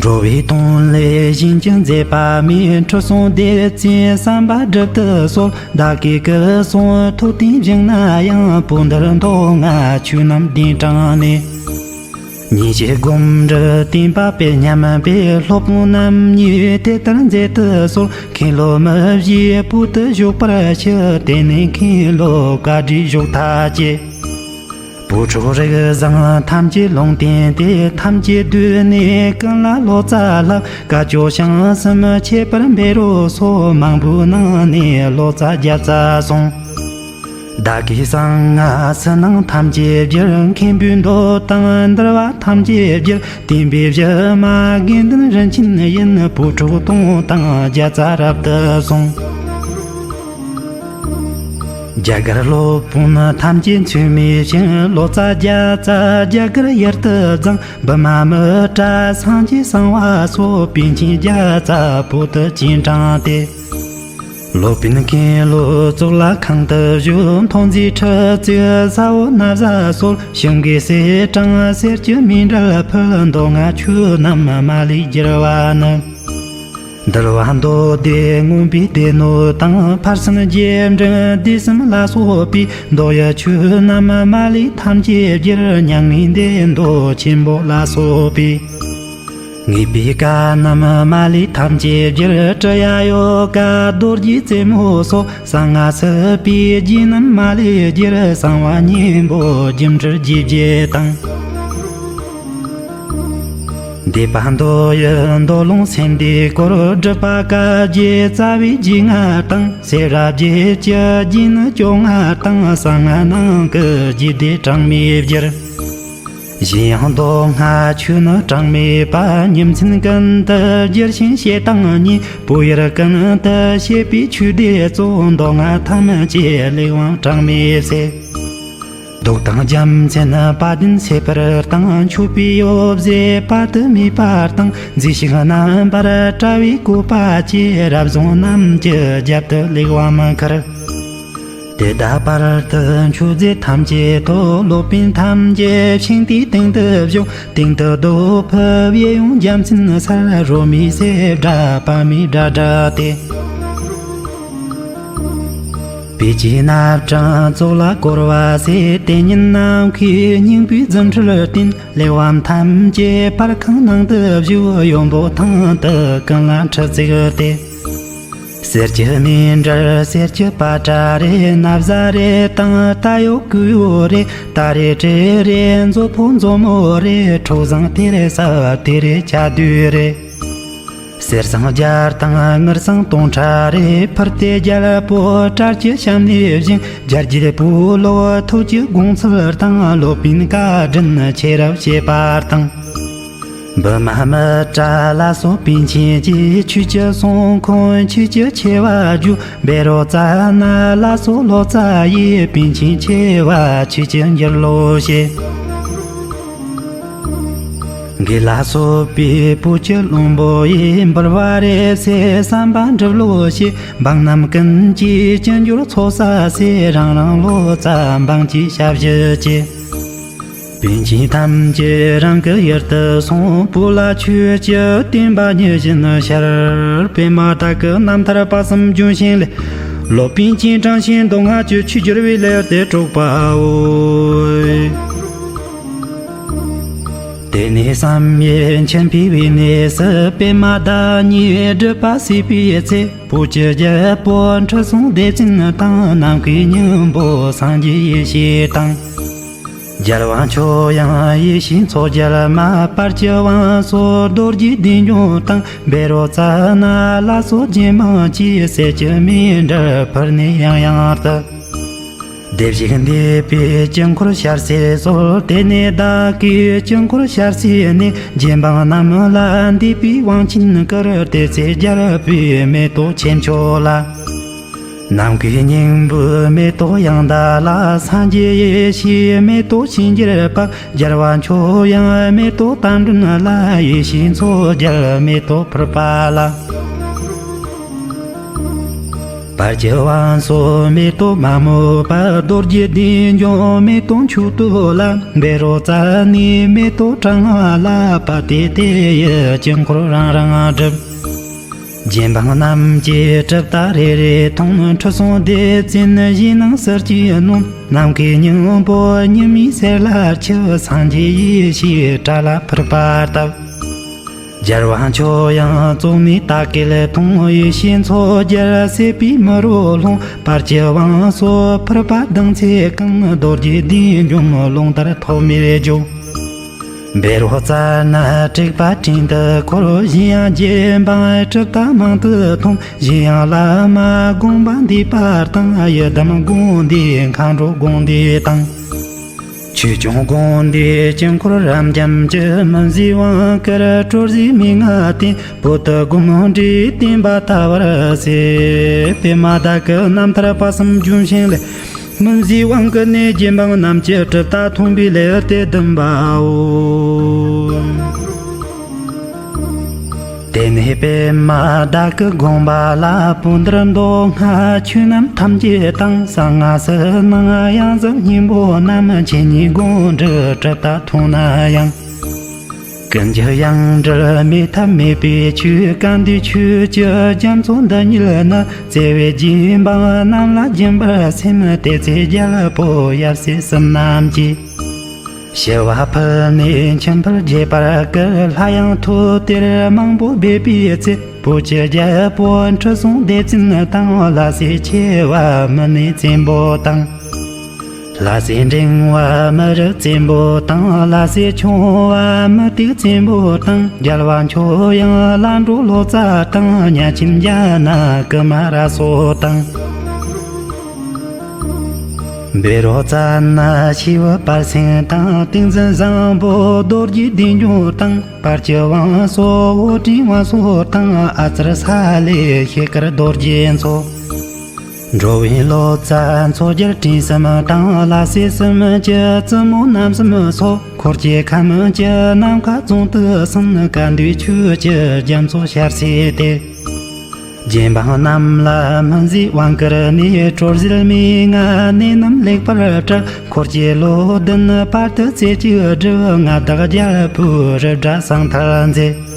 འགྲོ་བའི་དོན་ལས་གཞན་ཅི་མཛད་པ་མེད། ཁྲི་སྲོང་ལྡེ་བཙན་བསམ་པ་སྒྲུབ་ཏུ་གསོལ། བདག་གིས་སྐུ་གསུང་ཐུགས་རྟེན་བཞེངས་ན་ཡང་། བོད་འདིར་མདོ་སྔགས་ཆོས་རྣམས་གདན་དྲངས་ནས། ཉིན་བྱེད་སྒོམ་སྒྲུབ་བསྟན་པ་སྤེལ་སྙམ་པས། སློབ་དཔོན་རྣམ་གཉིས་དེ་ལྟར་མཛད་དུ་གསོལ། མཁན་སློབ་མི་བཞིས་བོད་དུ་བཞུགས་པར་ཞུ། དེ་ནས་མཁན་སློབ་བཀའ་བགྲོས་ཞུགས་མཐའ་བཅད། བོད་ཕྲུག་རིགས་བཟང་ཐམས་ཅད་ལུང་བསྟན་ཏེ། ཐམས་ཅད་སྡོད་གནས་ཀུན་ལ་ལོ་ཙཱ་ལགས། བཀའ་ཆོས་བྱང་སེམས་འཆད་པར་འབད་རོགས་སོ། མང་པོའི་ནང་ནས་ལོ་ཙཱ་བརྒྱ་རྩ་གསུངས། བདག་གིས་གསང་སྔགས་ཕྱི་ནང་ཐམས་ཅད་བསྒྱུར། མཁན་པོའི་མདོ་དང་འདུལ་བ་ཐམས་ཅད་བསྒྱུར། བསྟན་པའི་གཞི་མ་དགེ་འདུན་རིན་ཆེན་ཡིན། བོད་ཕྲུག་སྟོང་དང་བརྒྱ་རྩ་རབ་ཏུ་གསུངས། རྒྱ་གར་སློབ་དཔོན་ཐམས་ཅད་འཚོལ་མི་ཤེས། ལོ་ཙཱ་བརྒྱ་རྩ་རྒྱ་གར་ཡུལ་དུ་བརྫངས། བི་མ་མི་ཏྲ་སངས་རྒྱས་གསང་བ་སོགས། པཎ་ཆེན་བརྒྱ་རྩ་བོད་དུ་སྤྱན་དྲངས་ཏེ། སློབ་དཔོན་མཁན་སློབ་གཙུག་ལག་ཁང་དུ་བཞུགས། མཐོང་ཚེ་ཁྲི་བཙུགས་ས་འོག་ན་བཟའ་གསོལ། ཞིང་གི་གསེར་སྦྲང་གསེར་གྱི་མཎྜལ་ཕུལ། མདོ་སྔགས་ཆོས་རྣམས་མ་ལུས་བསྒྱུར་བ་ནི། འདུལ་བ་མདོ་སྡེ་མངོན་པའི་སྡེ་སྣོད་དང་། ཕར་ཕྱིན་རྒྱས་འབྲིང་སྡེ་གསུམ་ལ་སོགས་པའི། མདོ་ཡི་ཆོས་རྣམས་མ་ལུས་ཐམས་ཅད་བསྒྱུར། མྱ་ངན་འདས་མདོ་ཆེན་པོ་ལ་སོགས་པའི། ངེས་པའི་བཀའ་རྣམས་མ་ལུས་ཐམས་ཅད་བསྒྱུར། ཀྲི་ཡ་ཡོ་ག་རྡོ་རྗེ་རྩེ་མོ་སོགས། གསང་སྔགས་སྲིད་པའི་རྒྱུད་རྣམས་མ་ལུས་བསྒྱུར། གསང་བ་སྙིང་པོ་སྒྱུ་འཕྲུལ་རྒྱས་བརྒྱད་དང་། སྡེ་པ་མདོ་ཡི་མདོ་ལུང་སེམས་སྡེའི་སྐོར། སྒྲུབ་པ་བཀའ་བརྒྱད་རྩ་བའི་རྒྱུད་ལྔ་དང་། སེ་ར་བརྒྱད་ཀྱི་རྒྱུད་ནི་བཅོ་ལྔ་དང་། གསང་སྔགས་ནང་གི་རྒྱུད་སྡེ་གྲངས་མེད་བསྒྱུར། གཞན་ཡང་མདོ་སྔགས་ཆོས་ནི་གྲངས་མེད་པ། ཉིན་མཚན་ཀུན་ཏུ་བསྒྱུར་ཞིང་བཤད་དང་ཉན། བོད་ཡུལ་ཀུན་ཏུ་བཤད་པའི་ཆོས་སྡེ་གཙོ། མདོ་སྔགས་ཐམས་ཅད་གླེགས་བམ་གྲངས་མེད་གསལ། བཟློག་དང་རྒྱལ་མཚན་བ་དན་སད་པར་བཏང་། མཆོད་པའི་ཡོ་བྱད་དཔག་ཏུ་མེད་པ་དང་། མཛེས་ཤིང་རྣམ་པར་བཀྲ་བའི་བཀོད་པ་བཅས། རབ་བྱུང་རྣམས་ཀྱི་རྒྱབ་ཏུ་གླེགས་བམ་ཁར། དེ་དག་བར་དུ་མཆོད་རྫས་ཐམས་ཅད་དོ། སློབ་དཔོན་ཐམས་ཅད་ཤིང་རྟའི་སྟེང་དུ་བཞུགས། སྟེང་དུ་རྡོ་ཕུབ་གཡས་གཡོན་རྒྱལ་མཚན་གསལ། རོལ་མོའི་སེར་སྒྲ་པདྨའི་སྒྲ་སྒྲོགས་ཏེ། པཎ་ཆེན་རྣམ་གྲངས་གཙུག་ལག་བསྐོར་བ་གསལ། དེ་ཉིད་ནམ་མཁའི་སྙིང་པོའི་རྫུ་འཕྲུལ་བསྟན། གླེགས་བམ་ཐམས་ཅད་པར་ཁང་ནང་དུ་བཞུགས། གཡོན་པོ་ཐང་དུ་ཀུན་ལ་ཁྲི་བརྩིགས་ཏེ། གསེར་གྱི་མཎྜལ་གསེར་གྱི་པ་ཏྲ་རེ། ན་བཟའ་རེ་དང་ད་ཡོད་གུ་ཡོད་རེ། ཏཱ་རེ་ཏྲེ་རེ་མཛོ་ཕོ་མཛོ་མོ་རེ། ཁྲོ་ཟངས་ཏེ་རེ་ས་ཏེ་རེ་ཆ་དུས་རེ། གསེར་ཟངས་བརྒྱ་དང་དངུལ་ཟངས་སྟོང་ཕྲག་རེ། ཕུར་ཏེ་རྒྱལ་པོ་དྲར་གྱི་ཞབས་ནས་བཞེངས། རྒྱ་བརྒྱུད་པོ་ལོ་ཐུགས་ཀྱི་དགོངས་ཚུལ་དང་། སློབ་དཔོན་བཀའ་དྲིན་ཆེ་རབ་བཤད་པ་དང་། བི་མ་མི་ཏྲ་ལ་སོགས་པཎ་ཆེན་གྱིས། ཆོས་ཀྱི་གསུང་འཁོར་ཆོས་ཀྱི་ཆེ་བ་བརྗོད། བཻ་རོ་ཙ་ན་ལ་སོགས་ལོ་ཙཱ་ཡིས། པཎ་ཆེན་ཆེ་བ་ཆོས་ཀྱི་འགྱུར་ལོ་ཞེས། གི་ལ་སོགས་པའི་བོད་ཀྱི་བློན་པོ་ཡིས། འབུལ་བ་རེ་ཟེར་བསམ་པ་འགྲུབ་ལོ་ཞེས། འབངས་རྣམས་ཀུན་གྱིས་ཅི་འབྱོར་ཚོགས་བསགས་ཟེར། རང་རང་ལོ་ཙཱ་འབངས་ཀྱི་ཞབས་ཞུ་བྱེད། པཎ་ཆེན་ཐམས་ཅད་རང་གི་ཡུལ་དུ་སོང་། བོད་ལ་ཆོས་ཀྱི་བསྟན་པ་ཉི་བཞིན་ཤར། པདྨ་བདག་གི་རྣམ་ཐར་དཔག་བསམ་ལྗོན་ཤིང་ལས། སློབ་དཔོན་སྤྱན་དྲངས་ཤིང་མདོ་སྔགས་ཀྱི་ཆོས་བསྒྱུར་བའི་ལེའུ་སྟེ་དྲུག་པའོ། དེ་ནས་བསམ་ཡས་མཆིམས་ཕུའི་གནས་སུ། པདྨ་བདག་ཉིད་སྒྲུབ་པ་བྱེད་པའི་ཚེ། བོད་ཀྱི་རྒྱལ་པོ་ཁྲི་སྲོང་ལྡེ་བཙན་དང་། ནམ་མཁའི་སྙིང་པོ་སངས་རྒྱས་ཡེ་ཤེས་དང་། རྒྱལ་དབང་མཆོག་དབྱངས་ཡེ་ཤེས་མཚོ་རྒྱལ་མ། དཔལ་གྱི་དབང་སོགས་རྡོ་རྗེ་གདན་འཇོམས་དང་། བཻ་རོ་ཙ་ན་ལ་སོགས་རྗེ་འབངས་ཀྱིས། གསེར་གྱི་མཎྜལ་ཕུལ་ནས་ཡང་ཡང་དུ། བདེ་བཞིན་འདས་པའི་དཀྱིལ་འཁོར་ཤར་སའི་སྲོལ། དེ་ནས་བདག་གིས་དཀྱིལ་འཁོར་ཤར་སའི་གནས། རྗེ་འབངས་རྣམས་ལ་འདུས་པའི་དབང་ཆེན་བསྐུར། དེ་ཚེ་རྒྱལ་པོས་མེ་ཏོག་ཆེན་མཆོག་ལ། ནམ་མཁའི་སྙིང་པོའི་མེ་ཏོག་ཡང་དག་ལ། སངས་རྒྱས་ཡེ་ཤེས་མེ་ཏོག་བྱིན་གྱིས་བརླབ། རྒྱལ་བ་མཆོག་དབྱངས་མེ་ཏོག་རྟ་མགྲིན་ལ། ཡེ་ཤེས་མཚོ་རྒྱལ་མེ་ཏོག་ཕུར་པ་ལ། དཔལ་གྱི་དབང་སོགས་མེ་ཏོག་མ་སྨོས་པ། རྡོ་རྗེ་གདན་འཇོམས་མེ་ཏོག་མཆོད་བསྟོད་ལ། བཻ་རོ་ཙ་ནའི་མེ་ཏོག་གྲངས་ལྔ་ལ། དཔལ་དེ་དེ་ཡི་དཀྱིལ་འཁོར་རང་རང་སྒྲུབ། རྗེ་འབངས་རྣམས་ཀྱིས་གྲུབ་རྟ་རེ་རེ་འཐུང་། ཁྲི་སྲོང་ལྡེ་བཙན་བཞེས་གནང་ཟུར་གྱིས་ནོན། ནམ་མཁའི་སྙིང་པོ་ཉི་མའི་ཟེར་ལ་འཆིབས། སངས་རྒྱས་ཡེ་ཤེས་དགྲ་ལ་ཕུར་པ་བཏབ། རྒྱལ་བ་མཆོག་དབྱངས་བཙོ་མའི་རྟ་སྐད་འཐུང་། ཡེ་ཤེས་མཚོ་རྒྱལ་སྲིད་པའི་མི་རོ་ལྷུང་། དཔལ་གྱི་དབང་སོགས་ཕུར་པ་ལྡང་ཚེ་གང་། རྡོ་རྗེ་གདན་འཇོམས་རླུང་ལྟར་ཐོགས་མེད་འཇོམས། བཻ་རོ་ཙ་ན་དྲེགས་པ་བྲན་དུ་འཁོལ། གཞན་ཡང་རྗེ་འབངས་གྲུབ་རྟ་མང་དུ་འཐུང་། གཞན་ཡང་བླ་མ་དགོངས་པ་འདུས་པ་དང་། ཡི་དམ་དགོངས་འདུས་མཁའ་འགྲོ་དགོངས་འདུས་དང་། ཆོས་སྐྱོང་དགོངས་འདུས་དཀྱིལ་འཁོར་རབ་འབྱམས་ཀྱི། མུན་བཞིའི་དབང་བསྐུར་སྲོལ་བཞིའི་མན་ངག་བསྟན། བོད་དུ་དགོངས་འགྲེལ་བསྟན་པ་དར་བར་བྱས། པདྨ་བདག་གི་རྣམ་ཐར་དཔག་བསམ་ལྗོན་ཤིང་ལས། མུན་བཞིའི་དབང་བསྐུར་ནས། རྗེ་འབངས་རྣམས་ཀྱི་གྲུབ་རྟ་འཐུང་བའི་ལེའུ་སྟེ་བདུན་པའོ། དེ་ནས་པདྨ་བདག་གི་དགོངས་པ་ལ། བོད་འདིར་མདོ་སྔགས་ཆོས་རྣམས་ཐམས་ཅད་དང་། གསང་སྔགས་ཕྱི་ནང་ཡང་གཟབ་སྙིང་པོ་རྣམས། ཆོས་ཉིད་སྒོམ་སྒྲུབ་གྲུབ་རྟགས་མཐོང་ན་ཡང་། ཀུན་གྱི་ཡང་འགྲེལ་མེད་ཐབས་མེད་པའི་ཆོས། གལ་ཏེ་ཆོས་ཀྱི་རྒྱ་མཚོ་འདི་ཉིད་ནི། བརྩེ་བས་རྗེ་འབངས་རྣམས་ལ་སྦྱིན་པར་སེམས། དེ་ཚེ་རྒྱལ་པོ་ཡབ་སྲས་གསུམ་རྣམས་ཀྱིས། ཞི་བ་ཕུལ་ནས་མཆིམས་ཕུར་རྒྱས་པར་བསྐུལ། སླར་ཡང་ཐུགས་གཏེར་མང་པོ་སྦས་པའི་ཚེ། བོད་ཀྱི་རྒྱལ་པོ་ཁྲི་སྲོང་ལྡེ་བཙན་དང་། ལ་སྲས་ཆེ་བ་མུ་ནེ་བཙན་པོ་དང་། ལ་སྲས་འབྲིང་བ་མི་རབས་བཙན་པོ་དང་། ལ་སྲས་ཆུང་བ་མུ་སྟེགས་བཙན་པོ་དང་། རྒྱལ་བ་མཆོག་དབྱངས་ལ་འགྲོ་ལོ་ཙཱ་དང་། གཉའ་ཆེན་རྒྱ་ནག་ཀུ་མ་ར་སོགས་དང་། བཻ་རོ་ཙ་ན་ཤི་བ་དཔལ་སེང་དང་། ཏིང་འཛིན་བཟང་པོ་རྡོ་རྗེ་བདེ་འབྱུང་དང་། དཔལ་གྱི་དབང་སོགས་འོད་སྤྲིན་དབང་སོགས་དང་། ཨ་ཙར་ས་ལེ་ཤེལ་དཀར་རྡོ་རྗེ་མཚོ། འགྲོ་བའི་ལོ་ཙཱ་མཚོ་རྒྱལ་སྤྲིན་གསུམ་དང་། ལ་སྲས་གསུམ་གྱི་བཙུན་མོ་རྣམ་གསུམ་སོགས། འཁོར་གྱི་ཁམས་ཀྱི་ནམ་མཁའ་ཙོག་ཏུ་སོན། གལ་ཏེ་ཆོས་ཀྱི་རྒྱ་མཚོ་ཞལ་ཟས་ཏེ། རྗེ་འབངས་རྣམས་ལ་སྨིན་ཟས་དབང་བསྐུར་ནས། གྲོལ་ཟད་མེད་ལྔ་གནད་རྣམས་ལེགས་པར་བཀྲལ། འཁོར་གྱི་བློ་ལྡན་དཔལ་དུ་རྩེ་གཅིག་སྒྲུབ། མངའ་བདག་རྒྱལ་པོའི་རི་བཀྲ་ཟངས་ཐལ་མཛེས།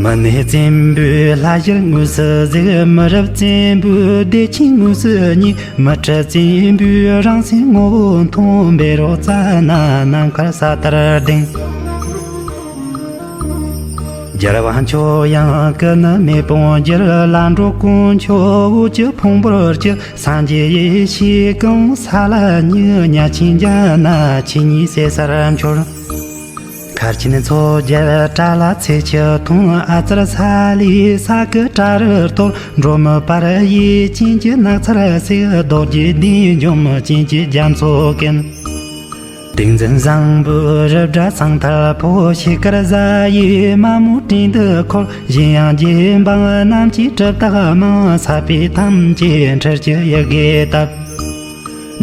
མུ་ནེ་བཙན་པོའི་ལྷ་ཞལ་དངོས་སུ་གཟིགས། མི་རབས་བཙན་པོའི་བདེ་ཆེན་དངོས་སུ་རྙེད། མི་ཁྲི་བཙན་པོའི་རང་སེམས་ངོ་བོ་མཐོང་། བཻ་རོ་ཙ་ན་ནམ་མཁར་ས་ལྟར་ལྡིང་། རྒྱལ་བ་མཆོག་དབྱངས་སྐུ་ནི་མེ་དཔུང་འགྱུར། ལ་འགྲོ་དཀོན་མཆོག་འོད་ཀྱི་ཕུང་པོར་གྱུར། སངས་རྒྱས་ཡེ་ཤེས་ཀུན་ས་ལ་ཉིལ། གཉའ་ཆེན་རྒྱ་ནག་ཆོས་ཉིད་ཟད་སར་འཆོར། མཁར་ཆེན་མཚོ་རྒྱལ་དགྲ་ལྷ་ཚེ་ཆུ་འཐུང་། ཨ་ཙར་ས་ལེ་ས་གི་བྲག་རི་གཏོར། འགྲོ་མི་པར་ཡི་ཅན་གྱི་ནགས་ཚལ་བསྲེགས། རྡོ་རྗེ་བདེ་འཇོམས་ཅན་གྱི་རྒྱ་མཚོ་ཀུན། ཏིང་འཛིན་བཟང་པོའི་རི་བཀྲ་ཟངས་ཐལ་ཕོག། ཤེལ་དཀར་གཟའ་ཡི་མ་མོ་སྤྲིན་དུ་འཁོར། གཞན་ཡང་རྗེ་འབངས་རྣམས་ཀྱིས་གྲུབ་རྟགས་མང་། ས་པཎ་ཐམས་ཅད་འཁྲུལ་གྱི་ཡི་གེ་བཏབ།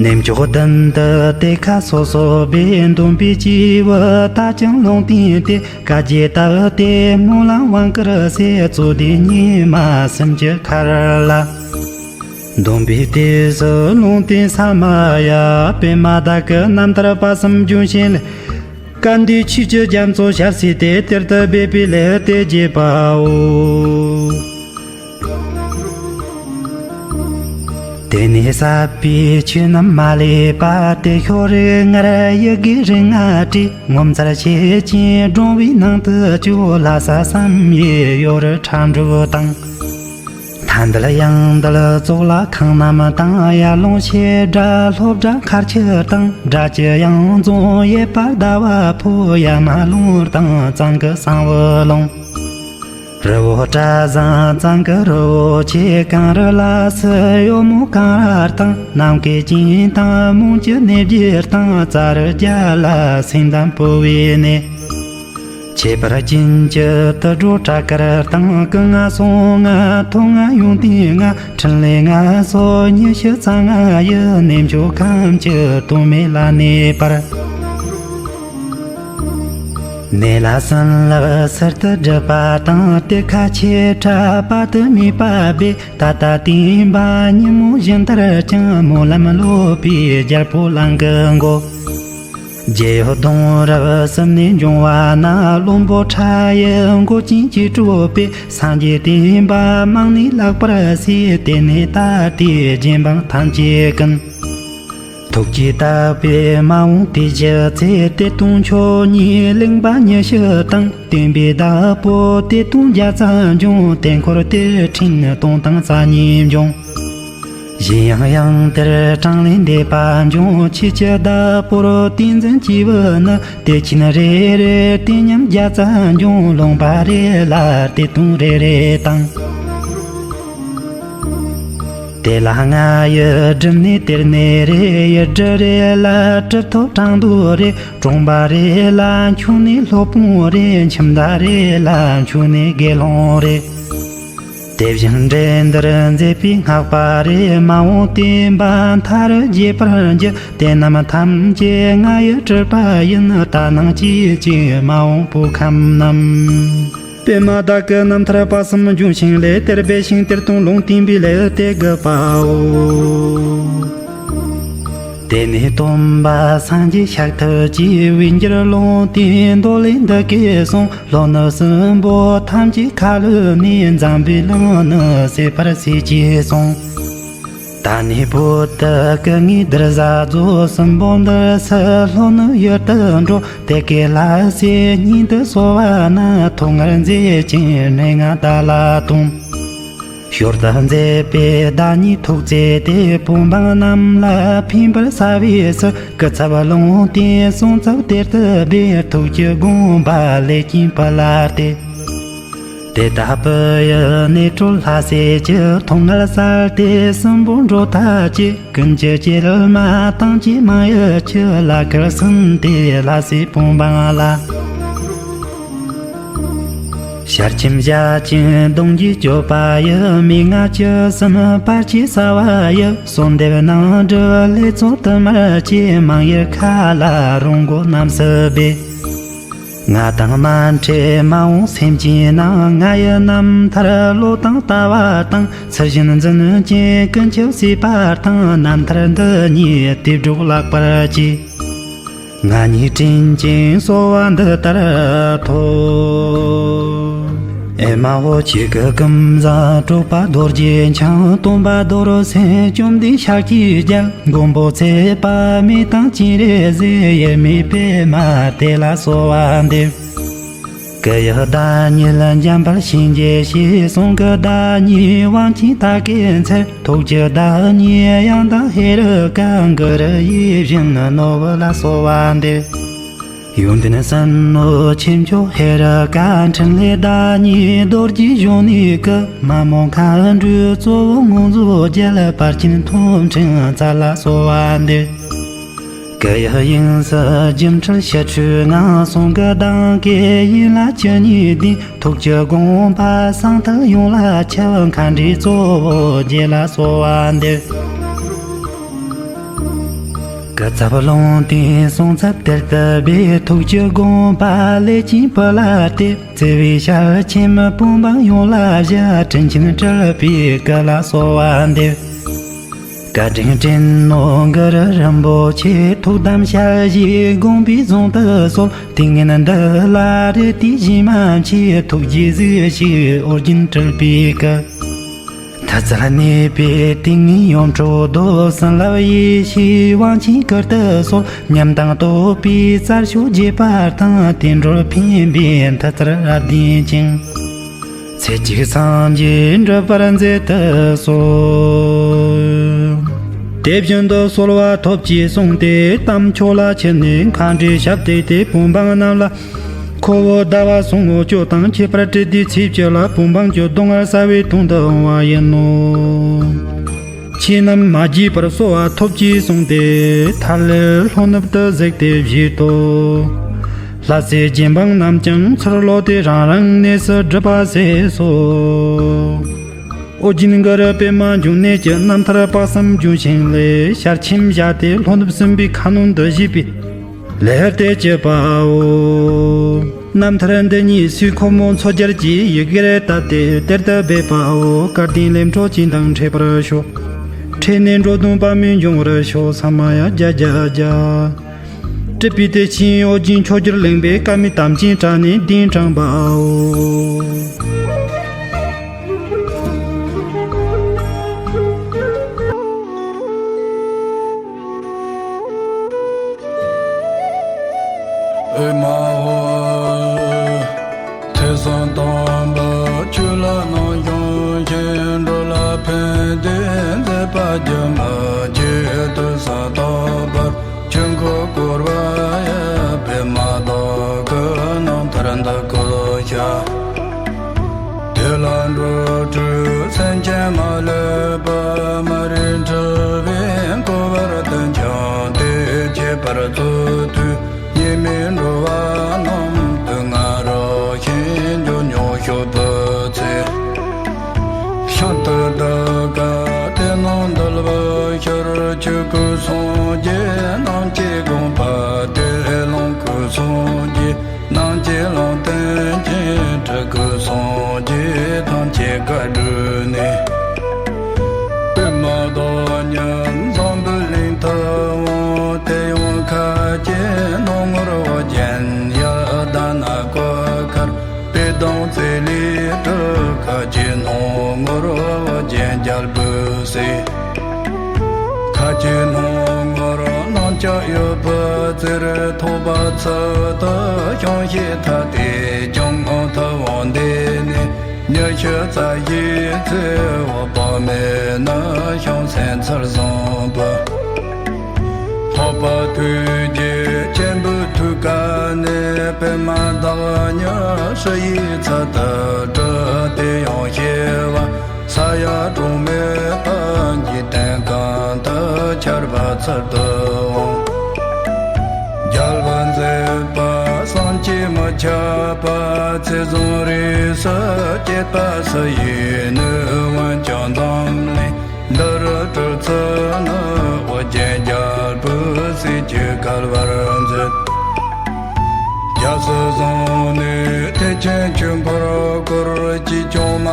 གནས་མཆོག་བདུན་དུ་གཏེར་ཁ་སོ་སོར་སྦས། འདོན་པའི་སྐྱེས་བུ་དག་ཀྱང་ལུང་བསྟན་ཏེ། བཀའ་རྒྱས་བཏབ་སྟེ་སྨོན་ལམ་དབང་བསྐུར་བྱས། རྩོད་ལྡན་ཉི་མ་སུམ་ཅུ་མཁར་ལ། འདོན་པའི་དུས་སུ་ལུང་བསྟན་ས་མ་ཡ། པདྨ་བདག་གི་རྣམ་ཐར་པ་གསུམ་རྒྱུན་བཤད་ལས། གལ་ཏེ་ཆོས་ཀྱི་རྒྱ་མཚོ་ཞལ་ཟས་ཏེ། གཏེར་དུ་སྦས་པའི་ལས་དེ་བགྱིས་པའོ། དེ་ནས་ཟབ་པའི་ཆོས་རྣམས་མ་ལུས་པ། དེ་ཤོག་རིལ་ལྔར་ཡི་གེ་རིགས་ལྔ་བྲིས། ངོ་མཚར་ཆེ་ཆེན་སྒྲོམ་བུའི་ནང་དུ་བཅུག་ལྷ་ས་བསམ་ཡས་ཡོ་རུ་ཁྲ་འབྲུག་དང་། མཐའ་འདུལ་ཡང་འདུལ་གཙུག་ལག་ཁང་རྣམས་དང་། ཡར་ཀླུང་བྱེ་བྲག་ལྷོ་བྲག་མཁར་ཆུ་དང་། སྒྲ་བཅུ་ཡང་རྫོང་གཡས་པར་ཟླ་བ་ཕོ། ཡར་མར་ལུང་དང་གཙང་གི་གསང་བའི་ལུང་། རི་བོ་བཀྲ་བཟང་གཙང་གི་རི་བོ་ཆེ། གངས་རི་ལ་སོགས་གཡོ་མོ་གངས་ར་དང་། ནམ་མཁའི་སྤྱན་དང་མོན་གྱི་གནས་བརྒྱད་དང་། ཙཱ་རི་རྒྱ་ལ་སེང་ལྡེང་བུ་བའི་གནས། ཁྱད་པར་ཅན་གྱི་དུད་འགྲོ་བྲག་དཀར་དང་། སྐུ་ལྔ་གསུང་ལྔ་ཐུགས་ལྔ་ཡོན་ཏན་ལྔ། ཕྲིན་ལས་ལྔ་སོགས་ཉི་ཤུ་རྩ་ལྔ་ཡི། གནས་མཆོག་ཁམས་ཀྱི་སྟོད་སྨད་ལ་གནས་པར། གནས་ལ་བྱིན་རླབས་ཟུར་དུ་སྒྲུབ་པ་དང་། གཏེར་ཁ་ཆེ་ཕྲ་དཔག་ཏུ་མེད་པ་སྦས། ད་ལྟ་བསྟན་པ་ཉིན་མོ་བཞིན་དར་ཅིང་། སྨོན་ལམ་ལོག་པའི་རྒྱལ་པོ་གླང་གི་མགོ། རྗེ་ཡབ་གདུང་རབས་གསུམ་ནས་འབྱུང་བ་ན། བློན་པོ་ཁྲ་ཡི་མགོ་ཅན་གྱིས་གྲུབ་པའི། སངས་རྒྱས་བསྟན་པ་རྨང་ནས་བརླག་པར་བྱས། དེ་ནས་ད་ལྟའི་རྗེ་འབངས་ཐམས་ཅད་ཀུན། ཐུགས་ཀྱིས་བཏགས་པའི་མ་འོངས་དུས་ཀྱི་ཚེ། གཏེར་སྟོང་མཆོག་གཉིས་གླིང་པ་ཉི་ཤུ་དང་། བསྟན་པའི་བདག་པོ་གཏེར་སྟོང་བརྒྱ་རྩ་འབྱུང་། དེ་འཁོར་གཏེར་ཕྲན་སྟོང་དང་རྩ་གཉིས་འབྱུང་། གཞན་ཡང་ཡང་དེར་གྲངས་ལས་འདས་པ་འབྱུང་། ཆོས་ཀྱི་བདག་པོར་བསྟན་འཛིན་སྐྱེས་བུ་ནི། གཏེར་ཆེན་རེ་རེར་གཏེར་མཉམ་བརྒྱ་རྩ་འབྱུང་། ལུང་པ་རེ་ལ་གཏེར་སྟོང་རེ་རེ་དང་། དེ་ལ་ང་ཡི་སྒྲུབ་གནས་གཏེར་གནས་རེ། ཡུལ་གྲུ་རེ་ལ་གྲུབ་ཐོབ་གྲངས་མདོ་རེ། གྲོང་པ་རེ་ལ་འཁྱུག་གནས་སློབ་དཔོན་རེ། ཁྱིམ་བདག་རེ་ལ་འཁྱུག་གནས་དགེ་སློང་རེ། དེ་བཞིན་འདྲེ་འདིར་མཛེས་པའི་སྔགས་པ་རེ། མ་འོངས་བསྟན་པ་མཐའ་རུ་རྒྱས་པར་འགྱུར། དེ་རྣམས་ཐམས་ཅད་ང་ཡི་སྤྲུལ་པ་ཡིན། ད་ནངས་ཅི་ཅི་མ་འོངས་བོད་ཁམས་རྣམས། པདྨ་བདག་གི་རྣམ་ཐར་དཔག་བསམ་ལྗོན་ཤིང་ལས། དེར་སྦས་ཤིང་དེར་སྟོན་ལུང་བསྟན་པའི་ལས་དེ་དགུ་པའོ། དེ་ནས་སྟོན་པ་སངས་རྒྱས་ཤཱཀ་ཐུབ་ཀྱིས་བོད་འགྱུར་ལུང་བསྟན་མདོ་ལས་འདི་སྐད་གསུངས། ལྷོ་ནུབ་གསུམ་པོ་ཐམས་ཅད་ཁ་ལོ་ནས། འཛམ་བུའི་གླིང་ནི་ཟད་པར་བྱེད་ཅེས་གསུངས། ད་ནི་བོད་དུ་སྐུ་ངོ་འདིར་བཞག་རྫོགས། གསུམ་པོ་འདིར་སུ་ལྷོ་ནུབ་ཡུལ་དུ་འགྲོ། དེ་སྐད་ལ་ཟེར་སྙིང་དུ་གསོལ་བ་ན། ཐོག་མར་མཛད་ཅིང་སྨྲེ་སྔགས་བཟླས་ལ་གཏོང་། ཞོར་དུ་མཛད་པའི་བདག་ཉིད་ཐུགས་བརྩེ་སྟེ། བོད་འབངས་རྣམས་ལ་ཕན་པར་བྱ་བའི་ཕྱིར། སྐུ་ཚབ་ལུང་བསྟན་གསུང་ཚབ་གཏེར་དུ་སྦས། ཐུགས་ཀྱི་དགོངས་པ་ལས་ཀྱི་བུ་ལ་གཏད། དེ་ལྟ་བུ་ཡི་གནས་གྲོལ་ལྷ་སྲས་ཀྱི། ཐོག་མར་གསལ་ཏེ་གསུམ་པོ་འགྲོ་མཐའ་སྐྱེལ། ཀུན་གྱི་སྐྱེལ་མ་དང་བཅས་མང་ཡི་ཁྱབ། ལ་ཁར་གསུམ་སྟེ་ལྷ་སྲས་བོད་འབངས་ལ། ཞལ་ཆེམས་བཞད་ཅིང་གདུང་རྒྱུད་བསྐྱོད་པ་ཡི། མན་ངག་བཅུ་གསུམ་བར་ཆད་བྱ་བ་ཡི། གསོལ་འདེབས་ནང་སྒྲུབ་ལས་ཚོགས་དུ་མར་བཅས། མང་ཡུལ་མཁའ་ལ་རོལ་མགོ་རྣམས་སུ་སྦས། ང་དང་མ་འཕྲད་མ་འོངས་སེམས་ཅན་རྣམས། ང་ཡི་རྣམ་ཐར་བློ་དང་བལྟ་བ་དང་། ཚུལ་བཞིན་འཛིན་ཅིང་ཀུན་ཁྱབ་བྱེད་པ་དང་། རྣམ་ཐར་འདི་ཉིད་དེ་སྒྲོག་ལེགས་པར་གྱིས། ང་ཉིད་དྲིན་ཅན་གསོལ་བ་འདི་ལྟར་ཐོབ། ཨེ་མ་ཧོ། ཆོས་ཀྱི་སྐུ་མཚམས་གྲུབ་པ་རྡོ་རྗེ་འཆང་། སྟོན་པ་རྡོར་སེམས་བཅོམ་ལྡན་ཤཱཀྱའི་རྒྱལ། མགོན་པོ་ཚེ་དཔག་མེད་དང་སྤྱན་རས་གཟིགས། དབྱེར་མེད་པདྨ་དེ་ལ་གསོལ་བ་འདེབས། སྐུ་ཡི་བདག་ཉིད་འཇམ་དཔལ་གཤིན་རྗེ་གཤེད། གསུང་གི་བདག་ཉིད་དབང་ཆེན་དར་གྱི་ཚལ། ཐུགས་ཀྱི་བདག་ཉིད་ཡང་དག་ཧེ་རུ་ཀ། གུ་རུ་ཡིད་བཞིན་ནོར་བུ་ལ་གསོལ་བ་འདེབས། ཡོན་ཏན་གསུམ་ནོ་ཆེ་མཆོག་ཧེ་རུ་ཀ། འཕྲིན་ལས་བདག་ཉིད་རྡོ་རྗེ་གཞོན་ནུའི་སྐུ། མ་མོ་མཁའ་འགྲོའི་གཙོ་བོ་ངོས་འཛུགས་རྒྱལ། ཕར་ཕྱིན་ཐོབ་འཕྲིན་རྩལ་ལ་གསོལ་བ་འདེབས། སྐུ་ཡི་དབྱིངས་སུ་སྒྱུ་འཕྲུལ་ཞི་ཁྲོའི་ངང་། གསུང་གི་གདངས་ཀྱིས་ཡན་ལག་བཅུ་གཉིས་ལྡན། ཐུགས་ཀྱི་དགོངས་པ་གསང་ཐག་ཡོངས་ལ་ཁྱབ། མཁའ་འགྲོའི་གཙོ་བོ་རྗེ་ལ་གསོལ་བ་འདེབས། སྐུ་ཚབ་ལུང་བསྟན་གསུང་ཚབ་གཏེར་དུ་སྦས། ཐུགས་ཀྱི་དགོངས་པ་ལས་ཀྱི་བུ་ལ་གཏད། བརྩེ་བའི་ཞལ་ཆེམས་བོད་འབངས་ཡོངས་ལ་བཞག། དྲིན་ཆེན་སྤྲུལ་པའི་སྐུ་ལ་གསོལ་བ་འདེབས། བཀའ་དྲིན་དྲན་ནོ་གུ་རུ་རིན་པོ་ཆེ། ཐུགས་དམ་ཞལ་བཞེས་དགོངས་པའི་གཟུངས་དུ་གསོལ། ཏིང་ངེ་འདི་ལ་རེ་ལྟོས་གཞན་མ་མཆིས། ཐུགས་རྗེས་གཟིགས་ཤིག་ཨོ་རྒྱན་སྤྲུལ་པའི་སྐུ། མཐུ་རྩལ་གནས་པའི་ཏིང་ངེ་ཡོན་ཏྲོ་རྡོ། བྱིན་རླབས་ཡེ་ཤེས་དབང་ཆེན་སྐུར་དུ་གསོལ། ཉམས་དང་རྟོགས་པའི་རྩལ་ཤུགས་རྒྱས་པ་དང་། བསྟན་འགྲོར་ཕན་པའི་མཐུ་རྩལ་རབ་ལྡན་ཅིང་། ཚེ་གཅིག་སངས་རྒྱས་འགྲུབ་པར་མཛད་དུ་གསོལ། དེ་བཞིན་དུ་གསོལ་བ་ཐོབ་ཅེས་གསུངས་ཏེ། དམ་ཆོས་ལ་ཆས་ནས་མཁའ་འགྲོའི་ཞབས་བཏེགས་ཏེ། བོད་འབངས་རྣམས་ལ་ཁོ་བོ་ཟླ་བ་ཟུང་འོ་ཅོག་དང་ཁྱད་པར་དྲི་ཟླའི་ཚེས་བཅུ་ལ་བོད་འབངས་ཀྱི་སྡུག་བསྔལ་བསལ་བའི་དོན་དུ་འོང་བ་ཡིན་ནོ། ཆོས་རྣམས་མ་བརྗེད་པར་གསོལ་བ་ཐོབ་ཅེས་གསུངས་ཏེ། མཐའ་ཀླས་ལྷོ་ནུབ་ཏུ་གཟིགས་ཏེ་བཞུགས་ཏོ། ལྷ་སྲས་རྗེ་འབངས་རྣམས་ཀྱང་ཚུར་ལོག་སྟེ་རང་རང་གནས་སུ་སྒྲུབ་པ་མཛད་སོ། ཨོ་རྒྱན་གུ་རུ་པདྨ་འབྱུང་གནས་ཀྱི་རྣམ་ཐར་དཔག་བསམ་ལྗོན་ཤིང་ལས། ཞལ་ཆེམས་བཞག་སྟེ་ལྷོ་ནུབ་སྲིན་པོའི་ཁ་གནོན་དུ་བཞེས་པའི་ལེའུ་སྟེ་བཅུ་པའོ། རྣམ་ཐར་འདི་ཉིད་སུའི་ཁོ་མོ་མཚོ་རྒྱལ་གྱིས་ཡི་གེར་བཏབ་སྟེ་གཏེར་དུ་སྦས་པའོ། སྐལ་ལྡན་ལས་འཕྲོ་ཅན་དང་འཕྲད་པར་ཤོག། འཕྲད་ནས་འགྲོ་དོན་དཔག་མེད་འབྱུང་བར་ཤོག། ས་མ་ཡ་རྒྱ་རྒྱ་རྒྱ། སྤྲུལ་པའི་གཏེར་ཆེན་ཨོ་རྒྱན་མཆོག་གྱུར་གླིང་པས་བཀའ་མའི་དམ་ཅན་བཀྲ་ནས་གདན་དྲངས་པའོ། ཨེ་མ་ཧོ། ཐོས་བསམ་དམ་པ་ཆོས་ལ་སྣང་ཞིང་མཁྱེན། འགྲོ་ལ་ཕན་བདེ་མཛད་པ་རྒྱུན་མི་ཆད། ཐོས་བསམ་དམ་པར་ཆོས་འཁོར་བསྐོར་བ་ཡི། པདྨ་བདག་གི་རྣམ་ཐར་འདི་ཀུན་ཤེས། དེ་ལ་འགྲོ་དྲུག་སེམས་ཅན་མ་ལུས་པ། མ་རིག་འཁྲུལ་པས་འཁོར་བར་གཏུམ་བྱང་སྟེ། ཁྱད་པར་རྩོད་དུས་ཉེས་དམིགས་འགྲོ་བ་རྣམས། སྡུག་བསྔལ་རང་བཞིན་འབྱོར་མྱོང་ཤོག་བུ་ཚེ། ཤིན་ཏུ་གདུགས་དཀའ་དེ་རྣམས་འདུལ་བའི་ཕྱིར། ཆོས་སྐུ་སངས་རྒྱས་རྣམས་ཀྱི་དགོངས་ ཀྱི་སྣང་ངོར་སྣང་ཆ་ཡོད་པའི་རྩེར། ཐོག་པ་ཚུལ་དུ་ཤོང་ཞིག་ཐ་དད་ཀྱང་། ཐུབ་དབང་འདི་ནི་ཉི་ཤུ་རྩ་བཞིའི་ཚེ། འོད་དཔག་མེད་ནི་བྱང་སེམས་ཚུལ་བཟུང་བའི། འཕགས་པ་ཐུགས་རྗེ་ཆེན་པོའི་ཐུགས་ཀ་ནས། པདྨ་བདག་ཉིད་ཧྲཱི་ཡིག་ཚུལ་དུ་བྲིས། དེ་ཡང་ཤེས་པ་ས་ཡ་གྲངས་མེད་པ། འཇིག་རྟེན་གང་དུ་ཁྱབ་པ་ཚུལ་དུ་འོང་། རྒྱལ་བ་མཛད་པ་བསམ་གྱིས་མི་ཁྱབ་པ། ཚེ་བཟང་རིས་སུ་བཅད་པ་སུ་ཡིས་ནུས། འོན་ཀྱང་འཛམ་གླིང་འདི་རུ་བྲི་ཚུལ་ནི། ཨོ་རྒྱན་རྒྱལ་པོའི་སྲས་ཀྱིས་བཀལ་བར་མཛོད། རྒྱལ་སྲིད་བཟུང་ནས་ཐེག་ཆེན་ཆོས་འཁོར་བསྐོར། ཅིས་ཀྱང་མ་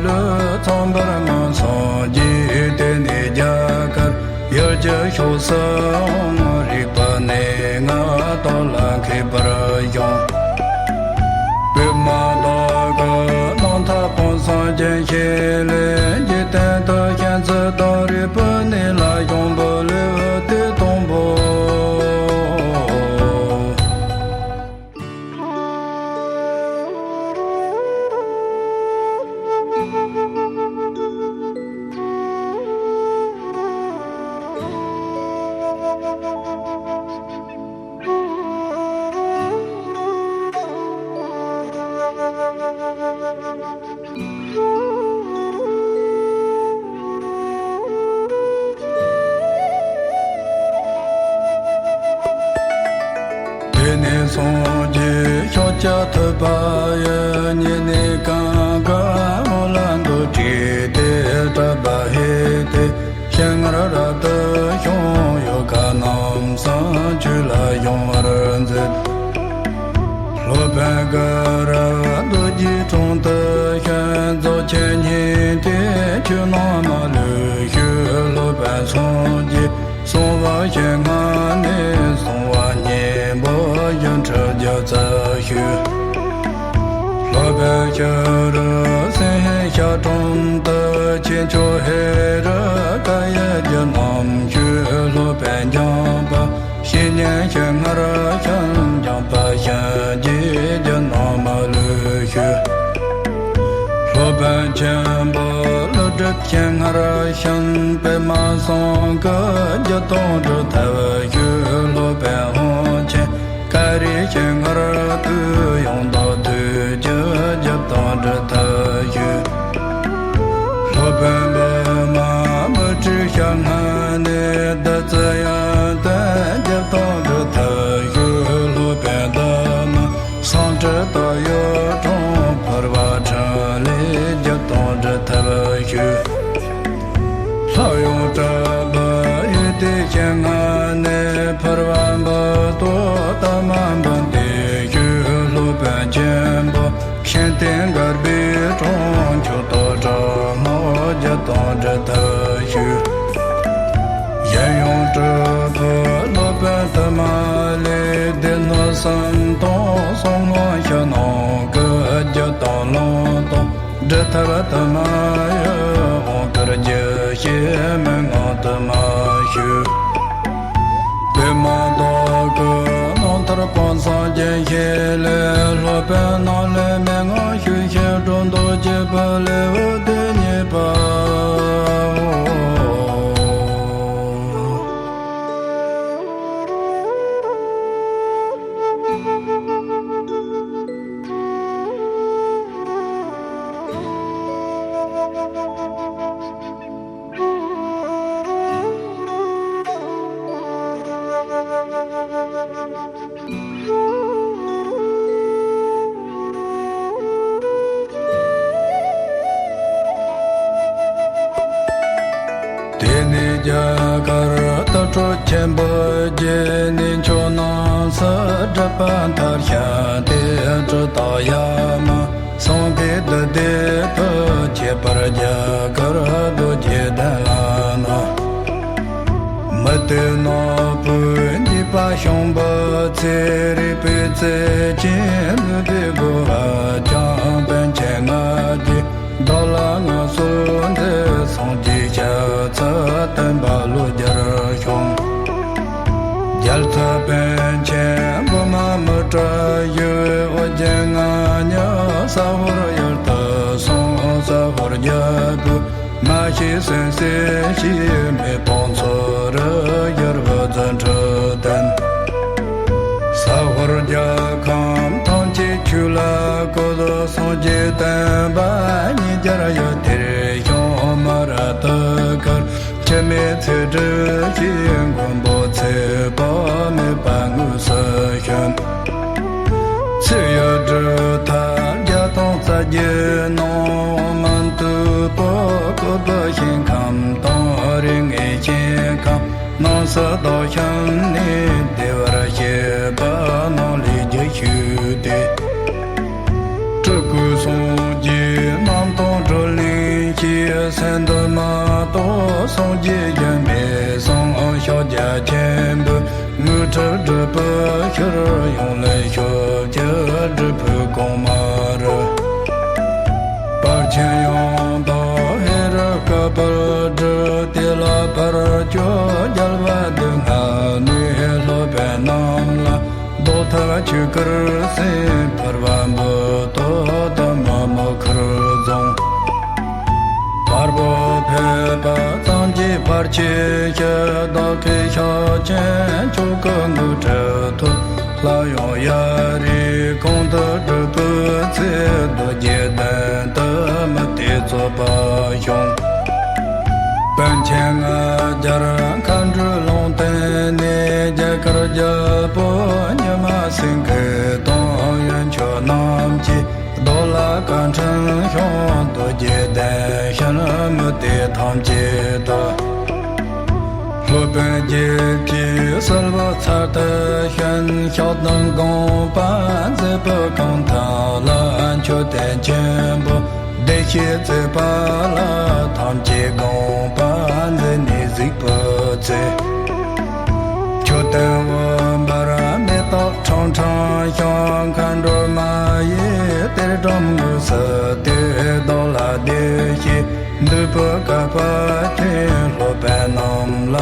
ལུས་ཚངས་པར་མངོན་སངས་རྒྱས། དེ་ནས་རྒྱ་གར་ཡུལ་གྱི་ཕྱོགས་སུ་འོང་། རིག་པའི་གནས་ལྔ་དག་ལ་མཁས་པར་བྱུང་། པདྨ་བདག་གི་རྣམ་ཐར་དཔག་བསམ་རྒྱན་བཤད་ལས། འཇིག་རྟེན་དུ་ཞལ་གཟིགས་དང་རིག་པའི་གནས་ལ་བྱུང་བའི་ལེའུ་སྟེ་དང་པོ། དེ་ནས་སངས་རྒྱས་ཤཱཀྱ་ཐུབ་པ་ཡི། སྙིང་ནས་གང་གི་ངང་ལ་མདོ་བྲིས་ཏེ། གྲུབ་པ་བཞེས་ཏེ་ཞལ་སྔར་རབ་ཏུ་བྱུང་། ཡོ་ག་རྣམ་གསུམ་ཆོས་ལ་སྦྱོང་བར་མཛད། སློབ་དཔོན་གུ་རུ་རྡོ་རྗེའི་དྲུང་དུ་བྱོན། རྫོགས་ཆེན་ཉན་ཐོས་ཆོས་རྣམས་མ་ལུས་ཞུས། སློབ་དཔོན་སངས་རྒྱས་གསང་བ་ཞལ་སྔ་ནས། གསང་བ་སྙིང་པོ་བཞི་ཁྲི་བརྒྱད་རྩ་ཞུས། སློབ་དཔོན་ཤྲཱི་སེང་ཞལ་དྲུང་དུ། ཆོས་མཆོག་ཧེ་རུ་ཀ་ཡི་རྒྱུད་རྣམས་ཞུས། སློབ་དཔོན་འཇམ་དཔལ་བཤེས་གཉེན་ཞལ་སྔར་བྱོན། འཇམ་དཔལ་བྱིན་གྱིས་རྒྱུད་རྣམས་མ་ལུས་ཞུས། སློབ་དཔོན་ཆེན་པོ་ཀླུ་སྒྲུབ་ཞལ་སྔར་བྱོན། པདྨ་སངས་རྒྱས་ཀྱི་རྒྱུད་དང་འབྲི་ཐབས་ཞུས། སློབ་དཔོན་དབང་ཆེན་ཀ་རུ་ཞལ་སྔར་བཏུས། ཡང་དག་ཐུགས་ཀྱི་རྒྱུད་དང་འབྲི་ཐབས་ཞུས། སློབ་དཔོན་པདྨ་མུ་ཏྲའི་ཞལ་སྔ་ནས། བདུད་རྩི་ཡོན་ཏན་རྒྱུད་དང་འབྲི་ཐབས་ཞུས། སློབ་དཔོན་བདུད་མོ་སཾ་སྐྲྀ་ཏ་ཡི་དྲུང་། ཕུར་པ་ཕྲིན་ལས་རྒྱུད་དང་འབྲི་ཐབས་ཞུས། ལྷ་ཡང་གྲུབ་པའི་ཡེ་ཤེས་ཞལ་སྔ་ནས། ཕུར་པ་འབུམ་སྟོང་ཏདྨ་འབུམ་སྡེ་ཞུས། སློབ་དཔོན་ཆེན་པོ་མཁྱེན་བརྟན་དཀར་པོའི་དྲུང་། མཆོག་ཏུ་གྲུབ་སྔགས་རྒྱུད་དང་འབྲི་ཐབས་ཞུས། གཞན་ཡང་གྲུབ་པའི་སློབ་དཔོན་དུ་མ་ལས། སྡེ་སྣོད་གསུམ་དང་གསང་སྔགས་ཕྱི་ནང་གི། རྒྱུད་དང་ལུང་དང་འབྲི་ཐབས་དུ་མ་ཡི། དབང་བསྐུར་རྒྱུད་བཤད་མན་ངག་དུ་མ་ཞུས། པདྨ་བདག་གི་རྣམ་ཐར་དཔག་བསམ་རྒྱན་བཤད་ལས། སློབ་དཔོན་རྣམས་ལས་མན་ངག་ཞུ་ཞིང་སྒྲོ་འདོགས་བཅད་པའི་ལེའུ་སྟེ་གཉིས་པའོ། དེ་ནས་རྒྱ་གར་དུར་ཁྲོད་ཆེན་པོའི་རྗེས་ནས། ཕྱོགས་རྣམས་སུ་སྒྲུབ་པ་མཐར་ཕྱིན་ཏེ། གྲུབ་རྟགས་ཡ་མ་སེང་གེ་བདུད་སྡེ་ཕུད། ཁྱད་པར་རྒྱ་གར་རྡོ་རྗེ་གདན་ལ་ན། མུ་སྟེགས་ནག་པོའི་འཇིགས་པ་བྱུང་བའི་ཚེ། རིག་པའི་རྩལ་ཅན་ནུས་པའི་སྒོ་བ་ཀྱང་། པཎ་ཆེན་ལྔ་བརྒྱའི་བདག་ལ་མངའ་གསོལ་འདི། སངས་རྒྱས་ཞབས་ཕྱི་སྟོན་པ་ལོ་བརྒྱར་ རྒྱལ་ཚབ་པཎ་ཆེན་བི་མ་མི་ཏྲ་ཞི་བའི་ཨོ་རྒྱན་ང་ཉིད་ཟ་ཧོར་ཡུལ་དུ་སོང་། ཟ་ཧོར་རྒྱལ་པོས་མ་ཤེས་གསན་གསོལ་ཞུས། མི་དཔུང་ཚོགས་རུ་ཡུལ་བུ་རྫུ་འཕྲུལ་བསྟན། ཟ་ཧོར་རྒྱལ་ཁམས་ཐམས་ཅད་ཆོས་ལ་བཀོད། སངས་རྒྱས་བསྟན་པ་ཉིས་བརྒྱར་ཡུལ་དེར་བྱུང་། མ་ར་ཏི་ཀར་འཆི་མེད་ཚེ་སྒྲུབ་ཞུས། མགོན་པོ་ཚེ་དཔག་མེད་པ་དངོས་སུ་བྱོན། ཚེ་ཡི་སྒྲུབ་ཐབས་བརྒྱ་སྟོང་རྩ་བརྒྱད་ནང་། མན་ཏུ་པོ་ཀོ་པུ་ཞིང་ཁམས་དང་། རིགས་ལྔའི་ཞིང་ཁམས་རྣམས་སུ་བདག་བཞེངས་ནས། བདེ་བར་གཤེགས་པ་རྣམས་ལས་རྒྱུ་བཤད་དེ། སྤྲུལ་སྐུ་སངས་རྒྱས་རྣམས་དང་སྒྲུབ་གླིང་གཤེགས། སེམས་འདུན་མ་གཏོགས་སངས་རྒྱས་གཞན་མེད་གསུངས། ཕྱག་རྒྱ་ཆེན་པོའི་དངོས་གྲུབ་སྒྲུབ་པའི་ཕྱིར། ཡོངས་ལ་ཤུགས་ཀྱིས་སྒྲུབ་ཕུལ་གོང་མ་རུ། བར་ཆད་ཡང་དག་ཧེ་རུ་ཀ་པར་སྒྲུབ། དེ་ལ་ཕར་ཕྱོགས་རྒྱལ་བ་སྡུག་བསྔལ་ནས། སློབ་དཔོན་རྣམས་ལ་བཟློག་ཐབས་ཆོས་སྐུར་གསན། ཕུར་པ་འབུམ་ཐོབ་ཏུ་མ་མོ་ཁུར་རྫོང་། དཔའ་བོ་ཕལ་པ་ཙམ་གྱིས་བར་ཆད་ཞི། བདག་གི་ཕྱག་ཆེན་མཆོག་གི་དངོས་གྲུབ་ཐོབ། ལྷ་ཡང་ཡར་རེ་གོང་དུ་སྒྲུབ་པའི་ཚེ། རྡོ་རྗེ་གདན་དུ་མུ་སྟེགས་རྩོད་པ་བྱུང་། པཎ་ཆེན་ལྔ་བརྒྱར་མཁའ་འགྲོའི་ལུང་བསྟན་ནས། རྒྱ་གར་རྒྱལ་པོ་ཉི་མ་སེང་གེ་དང་། ཡོན་མཆོད་རྣམས་ཀྱིས་བདག་ལ་བཀའ་འཕྲིན་བྱུང་། རྡོ་རྗེ་གདན་བཞིན་མུ་སྟེགས་ཐམས་ཅད་དུ། སློབ་དཔོན་དགྱེས་པའི་གསོལ་བ་ཚར་དུ་བྱོན། ཞག་དང་དགོངས་པ་མཛད་པའི་གང་ཐད་ལ། མཆོད་རྟེན་ཆེན་པོ་བདེ་གཤེགས་མཛད་པ་ལ། ཐམས་ཅད་དགོངས་པ་མཛད་ནས་གཟིགས་པའི་ཚེ། མཆོད་རྟེན་འོད་འབར་མེ་སྟག་ཁྲང་ཁྲང་ཞིང་། མཁའ་འགྲོ་མ་ཡི་གཏེར་སྒྲོམ་དངོས་སུ་གཏད། བདག་ལ་བདེ་གཤེགས་འདུས་པའི་བཀའ་བར་བྱོན། སློབ་དཔོན་རྣམས་ལ་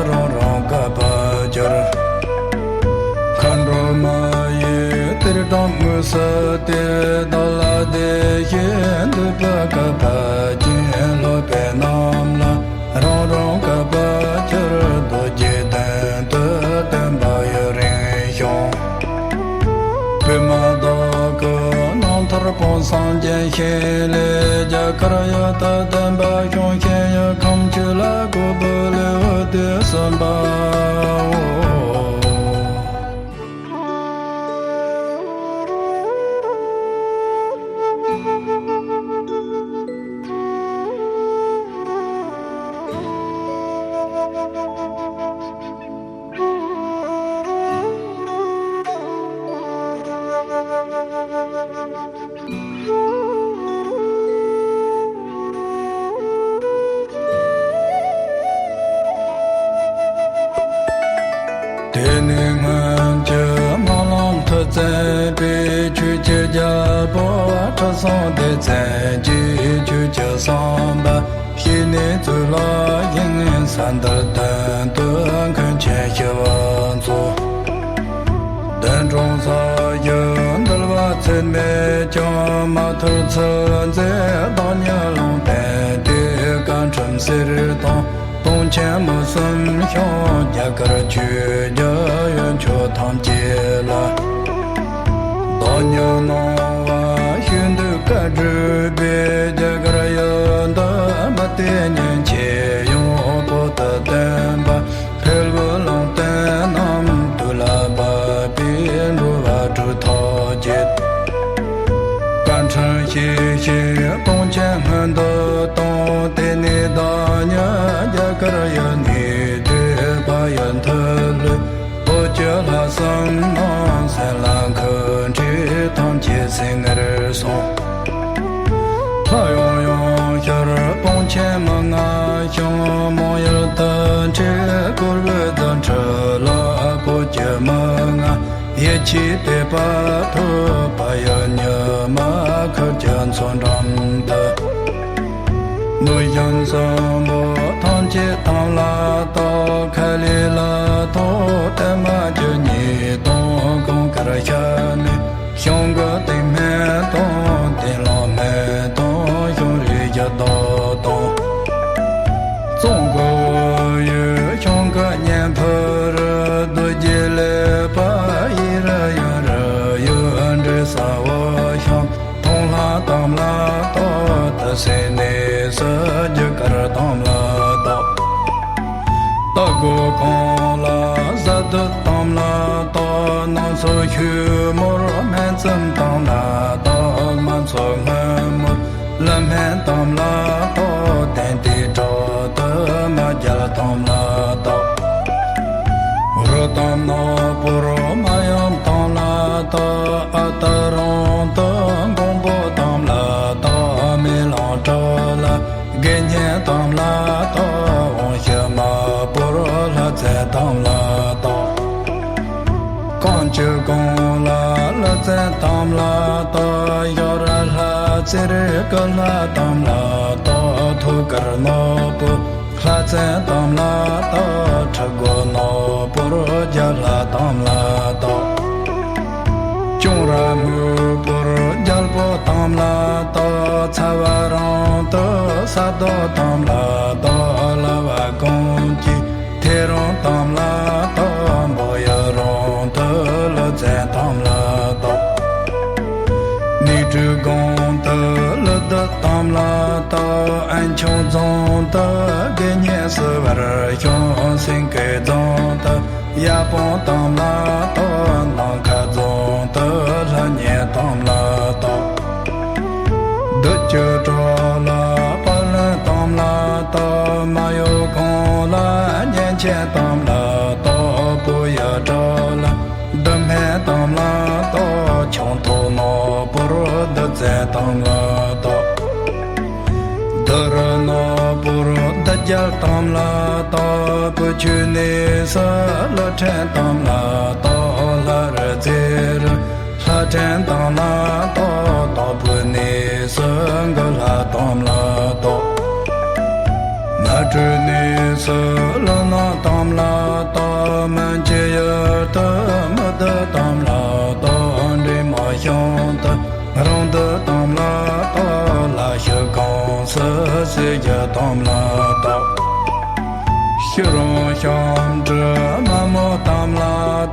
རང་རང་བཀའ་བར་གྱུར། མཁའ་འགྲོ་མ་ཡི་གཏེར་སྒྲོམ་དངོས་སུ་གཏད། བདག་ལ་བདེ་གཤེགས་འདུས་པའི་བཀའ་བར་བྱོན། སློབ་དཔོན་རྣམས་ལ་རང་རང་བཀའ་བར་གྱུར། རྡོ་རྗེ་གདན་དུ་བསྟན་པ་ཡུན་རིང་བྱུང་། པདྨ་བདག་གི་རྣམ་ཐར་དཔང་བསམ་རྒྱས་ཤིང་ལས། རྒྱ་གར་ཡུལ་དུ་བསྟན་པ་བྱུང་ཞིང་ཡུལ་ཁམས་ཆོས་ལ་གོ་བོ་ལེའུ་སྟེ་གསུམ་པའོ། དེ་ནས་སྔོན་གྱི་སྨོན་ལམ་མཐུ་རྩལ་པས། ཆོས་ཀྱི་རྒྱལ་པོ་ཁྲི་སྲོང་ལྡེ་བཙན་གྱིས། ཆོས་ཀྱི་བསམ་པ་བཞེས་ནས་ཚུར་ལ་བཞེངས། ས་འདིར་དོན་དུ་མཁན་ཆེན་ཞི་བ་འཚོ། གདན་དྲངས་ས་གཞི་འདུལ་བ་ཚད་མེད་ཀྱང་། མ་ཐུལ་ཚུལ་མཛད་བདག་ཉིད་ལུང་བསྟན་ཏེ། བཀའ་ཁྲིམས་གསེར་དང་དུང་ཆེན་མུ་གསུམ་བྱུང་། རྒྱ་གར་ཆོས་བརྒྱུད་ཡོན་མཆོད་ཐམས་ཅད་ལ། བདག་ཉིད་སྣང་བ་ཤིན་ཏུ་བཀའ་སྒྲུབ་པས། རྒྱ་གར་ཡུལ་འདི་མུ་སྟེགས་ཉིན་བྱེད་ཡོངས་བོད་དུ་བསྟན་པ་འཕེལ་བའི་ལུང་བསྟན་རྣམས། དུས་ལ་བབ་པས་འགྲོ་བ་དྲུག་ཐོབ་བྱེད། བཀའ་ཁྲིམས་བཞེས་ཤིང་དུང་ཆེན་སྔོན་དུ་བཏང་། དེ་ནས་བདག་ཉིད་རྒྱ་གར་ཡུལ་ནས་ཐོན། ཕ་ཡུལ་མཐོ་ལུས་བོད་ཀྱི་ལྷ་གསུམ་རྣམས། སེམས་ལ་འཁོར་འདས་ཐམས་ཅད་སེམས་ངེར་སོང་། ལྷ་ཡང་ཡང་ཤར་དཔུང་ཆེན་མི་མངའ་ཞིང་། མང་ཡུལ་དུ་འཁྲིད་བསྐོར་བའི་རྫུ་འཕྲུལ་ལ། བོད་ཀྱི་མི་མངའ་ཡིད་ཆེས་དད་པ་ཐོབ། ཕ་ཡུལ་ཉི་མ་ཁུལ་གྱི་མཚོ་འགྲམ་དུ། བདུད་ཞིང་གསུམ་པོ་ཐམས་ཅད་དམ་ལ་བཏགས། ཁ་ལས་ལ་ཐོག་ཏུ་མ་བཅུ་གཉིས་དང་། གང་དགར་ཤ་ནི་ཤིང་གི་སྟེང་སྨན་དང་། དེ་ལ་སྨན་དང་ཤིང་རིས་བཞི་དག་དང་། ཙོང་ཁའི་འོད་ཡུལ་ཤིང་གི་སྙེམས་ཕུ་རུ། རྡོ་རྗེ་ལེགས་པ་ཡིད་རུ་ཡོད་རུ་ཡོད། འབྲས་སྲ་བོ་ཤིང་ཐང་ལྷ་དམ་ལ་བཏགས། དེ་སྲས་གནས་སུ་རྒྱུ་སྐར་དམ་ལ་བཏགས། རྟ་མགོ་གང་ལ་བཟའ་བདུད་དམ་ལ་བཏགས། ནང་སོ་ཤུལ་མོར་སྨན་བཙུམ་དམ་ལ་བཏགས། མ་ཚོ་སྔོན་མོར་ལུ་སྨན་དམ་ལ་བཏགས། དན་ཏིག་བྲག་ཏུ་མ་རྒྱལ་དམ་ལ་བཏགས། རུ་དམ་ནག་པོར་མ་ཡུམ་དམ་ལ་བཏགས། ཨ་ཏི་རང་དུ་འགོང་པོ་དམ་ལ་བཏགས། མེ་ལོང་བྲག་ལ་དགེ་བསྙེན་དམ་ལ་བཏགས། དབང་ཕྱུག་དམར་པོར་ལྷ་བཙན་དམ་ལ་བཏགས། རྐང་བཅུ་གང་ལ་ཀླུ་བཙན་དམ་ལ་བཏགས། གཡོག་ར་ལྷ་རྩེར་ཀླུ་ལྷ་དམ་ལ་བཏགས། ཐོད་དཀར་ནག་པོ་ལྷ་བཙན་དམ་ལ་བཏགས། ཁྲི་སྒོ་ནག་པོར་རྒྱ་ལྷ་དམ་ལ་བཏགས། གཅོང་ར་སྨུག་པོར་རྒྱལ་པོ་དམ་ལ་བཏགས། ཚ་བ་རང་དུ་ས་རྡོ་དམ་ལ་བཏགས། ལ་བ་གང་གི་ཐེ་རང་དམ་ལ་བཏགས། འབོ་ཡ་རང་དུ་ཀླུ་བཙན་དམ་ལ་བཏགས། ནི་གྲུ་གང་དུ་ཀླུ་བདུད་དམ་ལ་བཏགས། ཨན་ཆུང་རྫོང་དུ་དགེ་བསྙེན་བསིལ་བར་ཤོང་། སེང་གེ་རྫོང་དུ་ཡབ་དཔུང་དམ་ལ་བཏགས། ནམ་མཁའ་རྫོང་དུ་ལྷ་གཉན་དམ་ལ་བཏགས། བདུད་ཀྱི་གྲོགས་ལ་དཔལ་ལྷུན་དམ་ལ་བཏགས། མ་ཡུམ་གང་ལ་གཉན་ཆེན་དམ་ལ་བཏགས། བུ་ཡུམ་གྲོགས་ལ་བདུད་སྨན་དམ་ལ་བཏགས། ཁྱུང་ཐོག་ནག་པོར་བདུད་བཙན་དམ་ལ་བཏགས། བདུད་རི་ནག་པོར་བདུད་རྒྱལ་དམ་ལ་བཏགས། བུ་ཁྱུད་གནས་སུ་ཀླུ་ཕྲན་དམ་ལ་བཏགས། ལྷ་རི་རྩེར་ལྷ་ཕྲན་དམ་ལ་བཏགས། དྭགས་པོའི་གནས་སུ་མགུ་ལྷ་དམ་ལ་བཏགས། མ་གྲུའི་གནས་སུ་ཀླུ་ནག་དམ་ལ་བཏགས། མན་ཇུ་ཡུལ་དུ་མི་བདུད་དམ་ལ་བཏགས། འདྲེ་མོ་ཤིང་དུ་རང་བདུད་དམ་ལ་བཏགས། ལ་ཤུལ་གངས་སུ་སེར་སྐྱ་དམ་ལ་བཏགས། ཤུ་རོང་ཤམ་གྲུ་མ་མོ་དམ་ལ་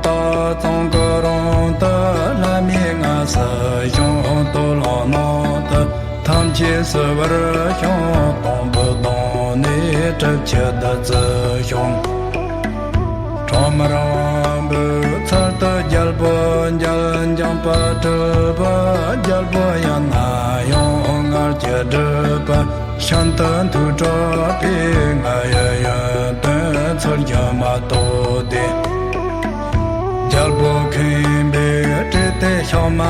བཏགས། གཙང་ཁུ་རོང་དུ་ལྷ་མིའི་ངལ་གསོ་ཤོང་། སྟོད་ལུང་ནག་དུ་ཐམས་ཅད་བསིལ་བར་ཤོང་། སྟོང་པོ་གདོང་ནས་གྲུབ་ཆེན་བདུད་རྩི་ཤོང་། ཁྲོ་དམར་དབང་པོའི་ཚལ་དུ་རྒྱལ་པོ་མཇལ། འཇམ་དཔལ་སྤྲུལ་པ་རྒྱལ་པོ་ཡང་ན་ཡང་། མངལ་གྱི་སྒྲིབ་པ་ཤིན་ཏུ་མཐུ་དྲག་པས། མངལ་གཡས་གཡོན་སྟོན་ཚུལ་བཞིན་མ་ཐོབ་སྟེ། རྒྱལ་པོ་ཁེངས་པས་བཀྲེས་ཏེ་ཕྱག་མ་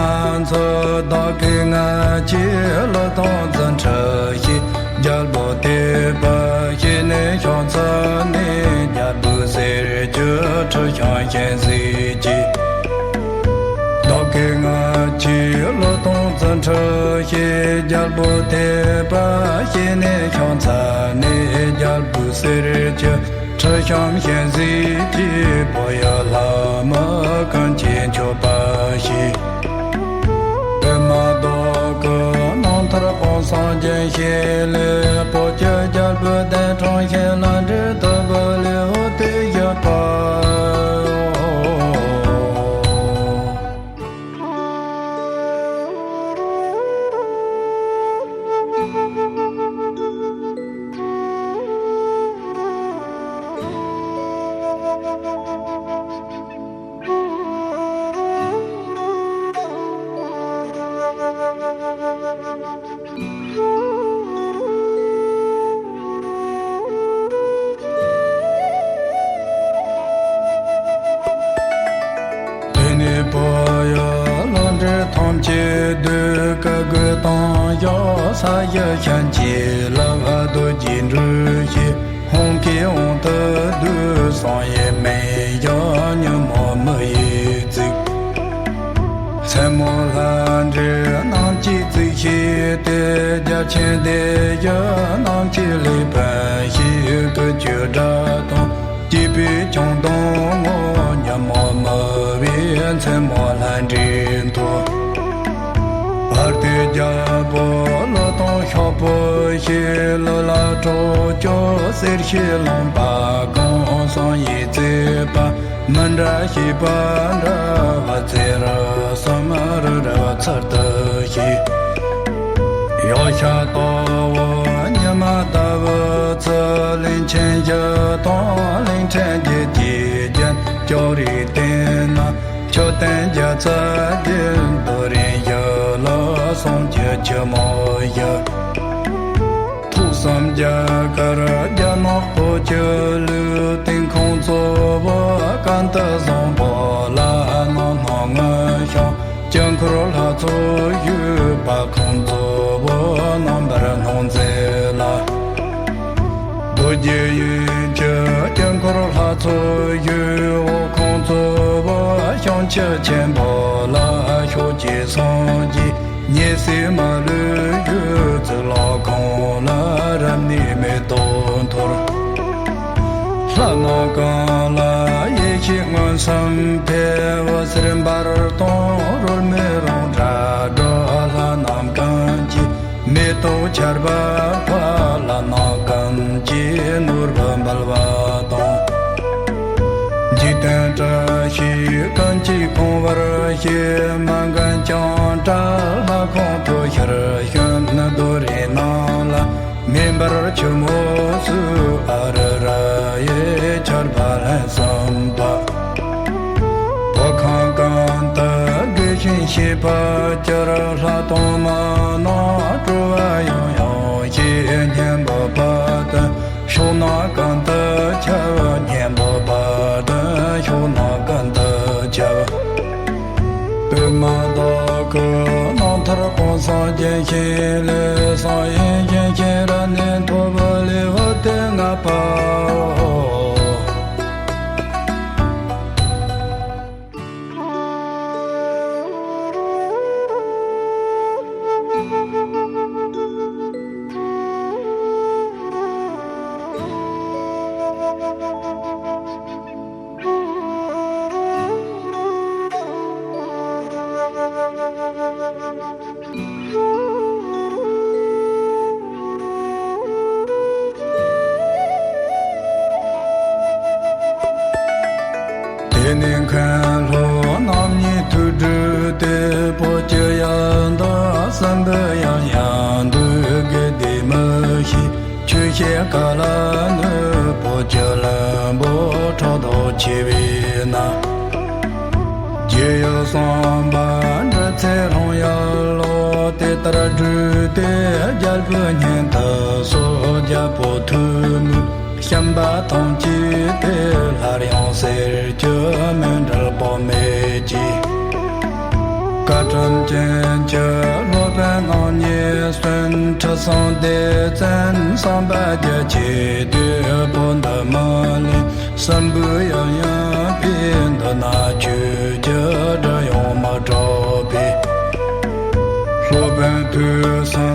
འཚལ། བདག་གིས་སྔར་གྱི་ཀླུ་དང་རྫུ་འཕྲུལ་ཤེས། རྒྱལ་པོ་དད་པ་བྱས་ནས་ཕྱག་འཚལ་ནས། རྒྱལ་པོའི་གསེར་གྱི་ཁྲི་ཤོམ་བཞེངས་གཟིགས་ཀྱིས། བདག་གིས་སྔར་གྱི་ཀླུ་དང་རྫུ་འཕྲུལ་ཤེས། རྒྱལ་པོ་དད་པ་བྱས་ནས་ཕྱག་འཚལ་ནས། རྒྱལ་པོའི་གསེར་གྱི་ཁྲི་ཤོམ་བཞེངས་གཟིགས་ཀྱིས། བོད་ཡུལ་ལྷ་མི་ཀུན་གྱིས་མཆོད་པ་བྱས། པདྨ་བདག་གི་རྣམ་ཐར་དཔག་བསམ་རྒྱན་བཤད་ལས། བོད་ཀྱི་རྒྱལ་པོའི་གདན་དྲངས་ཤིང་། ལྷ་འདྲེ་བཏུལ་བའི་ལེའུ་སྟེ་བཞི་པ། དེ་ནས་བོད་ཡུལ་ལྷ་འདྲེ་ཐམས་ཅད་འདུས། བཀའ་བསྒོས་དང་ཞོག་ས་གཞི་ཤིང་གཅིག་ལ། རྡོ་རྗེ་འགྲུལ་བཞིན་ཧཱུྃ་གི་དབང་དུ་བསྡུས། གསང་བའི་མེ་ཡིས་ཉོན་མོངས་མུ་ཡིས་གཙིགས། མཚན་མོ་ལྷ་འདྲེ་རྣམས་ཀྱིས་གཙིགས་ ཀྱེ་དེ་རྒྱ་ཆེན་དེ་ཡི་ནང་གི་ལས་ཕན་ཞིག་གི་ཆུ་སྒྲ་དང་། སྐྱེས་པའི་ཆུང་དང་ངོ་ཉམས་མོ་མི་བའི་མཚན་མོ་ལྷ་འདྲེས་མཐོ། ཨར་ཏེ་རྒྱལ་པོ་ལོ་དང་ཤོག་པོ་ཞིག་ལོ་ལ་གྲོགས་ཀྱོག་གསེར་ཞིག་ལོང་པ་གང་སང་ཡིག་བརྩེགས་པ། མི་འདྲ་ཞིག་པ་འདྲ་བ་ཚེ་རབས་གསུམ་རི་རབ་ཚར་དུ་ཞིག་ཡོ་ཤ་ཏོ་བོ་ཉི་མ་ཟླ་བའི་ཚུལ་གླིང་ཆེན་བཞི་དང་གླིང་ཕྲན་བརྒྱད་ཀྱི་རྒྱན། ཅོ་རི་སྟེང་ན་མཆོད་རྟེན་བརྒྱ་རྩ་བརྒྱད། རྡོ་རིང་བཞི་ལ་ཟངས་ཀྱི་ཆུ་མོ་བཞི། ཐུགས་བསམ་རྒྱ་གར་རྒྱ་ནག་བོད་ཀྱི་ལུགས། སྟེང་ཁང་གཙོ་བོ་ཀན་ཏི་བཟང་པོ་ལ། ནང་ན་སྔོན་བྱོན་དཀྱིལ་འཁོར་ལྷ་ཚོགས་བཞུགས། བར་ཁང་གཙོ་བོ་རྣམ་པར་སྣང་མཛད་ལ། རྡོ་རྗེ་གཡུ་འཁྱིལ་དཀྱིལ་འཁོར་ལྷ་ཚོགས་བཞུགས། འོག་ཁང་གཙོ་བོ་བྱང་ཆུབ་ཆེན་པོ་ལ། ཕྱོགས་བཅུའི་སངས་རྒྱས་ཉེ་སྲས་མ་ལུས་བཞུགས། གཙུག་ལག་ཁང་ལ་རབ་གནས་མེ་ཏོག་འཐོར། ལྷ་ནང་གང་ལ་ཡེ་ཤེས་མངོན་སུམ་འཕེལ། འོད་ཟེར་འབར་དང་རོལ་མོའི་རང་སྒྲ་སྒྲོག་ལྷ་རྣམས་ཀུན་གྱི་མེ་ཏོག་ཆར་པ་ཕབ། ལྷ་རྣམས་ཀུན་གྱི་ནོར་བུ་འབུལ་བ་དང་། འཇིག་རྟེན་བཀྲ་ཤིས་ཀུན་གྱིས་གང་བར་བྱེད། མི་མགོན་བྱང་ཁྲ་ལྷ་ཁང་དུ་ཕྱིར་བྱོན། རྡོ་རིང་ནང་ལ་མེ་འབར་ཆུ་མོ་བསྲུབས། ཨ་རུ་ར་ཡི་ཆར་པ་ལན་གསུམ་ཕབ། བོད་ཁམས་གང་དུ་དགེ་བཤེས་བྱེས་པ་གྱུར། ལྷ་དང་མི་རྣམས་སྤྲོ་བ་ཡང་ཡང་སྐྱེས། སྙིང་པོ་དཔལ་ལྡན་ཕྱོགས་རྣམས་ཀུན་ཏུ་ཁྱབ། སྙིང་པོ་དཔལ་ལྡན་ཕྱོགས་རྣམས་ཀུན་ཏུ་ཁྱབ། པདྨ་བདག་གི་རྣམ་ཐར་དཔག་བསམ་རྒྱན་ཆེན་ལས། བསམ་ཡས་རྒྱན་ཆེན་རབ་གནས་ཐོབ་ལེའུ་སྟེ་ལྔ་པའོ། དེ་ནས་མཁན་སློབ་རྣམ་གཉིས་ཐུགས་དྲུག་སྟེ། བོད་ཀྱི་ཡང་དག་སྲིན་པོའི་ཡང་ཡང་འདུལ། དགེ་སྡིག་མི་ཤེས་ཆོས་བཤད་ག་ལ་ནུས། བོད་ཀྱི་བླུན་པོ་ཕྲག་དོག་ཆེ་བས་ན། རྗེ་ཡབ་གསུམ་པ་འབྲི་ཚེ་རིང་ཡར་ལོངས། དེ་ལྟར་བསྒྲུབས་ཏེ་རྒྱལ་པོའི་སྙན་དུ་གསོལ། རྒྱལ་པོ་ཐུགས་མོས་བྱམས་པ་ཐམས་ཅད་དེ། སླར་ཡང་གསེར་གྱི་མཎྜལ་དཔག་མེད་ཀྱིས། བཀའ་དྲིན་ཅན་གྱི་སློབ་དཔོན་རྣམ་གཉིས་གསོན། ཁྲི་སྲོང་ལྡེ་བཙན་བསམ་པ་རྒྱ་ཆེ་དེ། བོད་འདི་མི་ལེན་སྲིན་པོའི་ཡབ་ཡུམ་པས། འདི་ན་ཆོས་ཀྱི་སྒྲ་ཡང་མི་གྲགས་པས། སློབ་དཔོན་ཐོས་བསམ་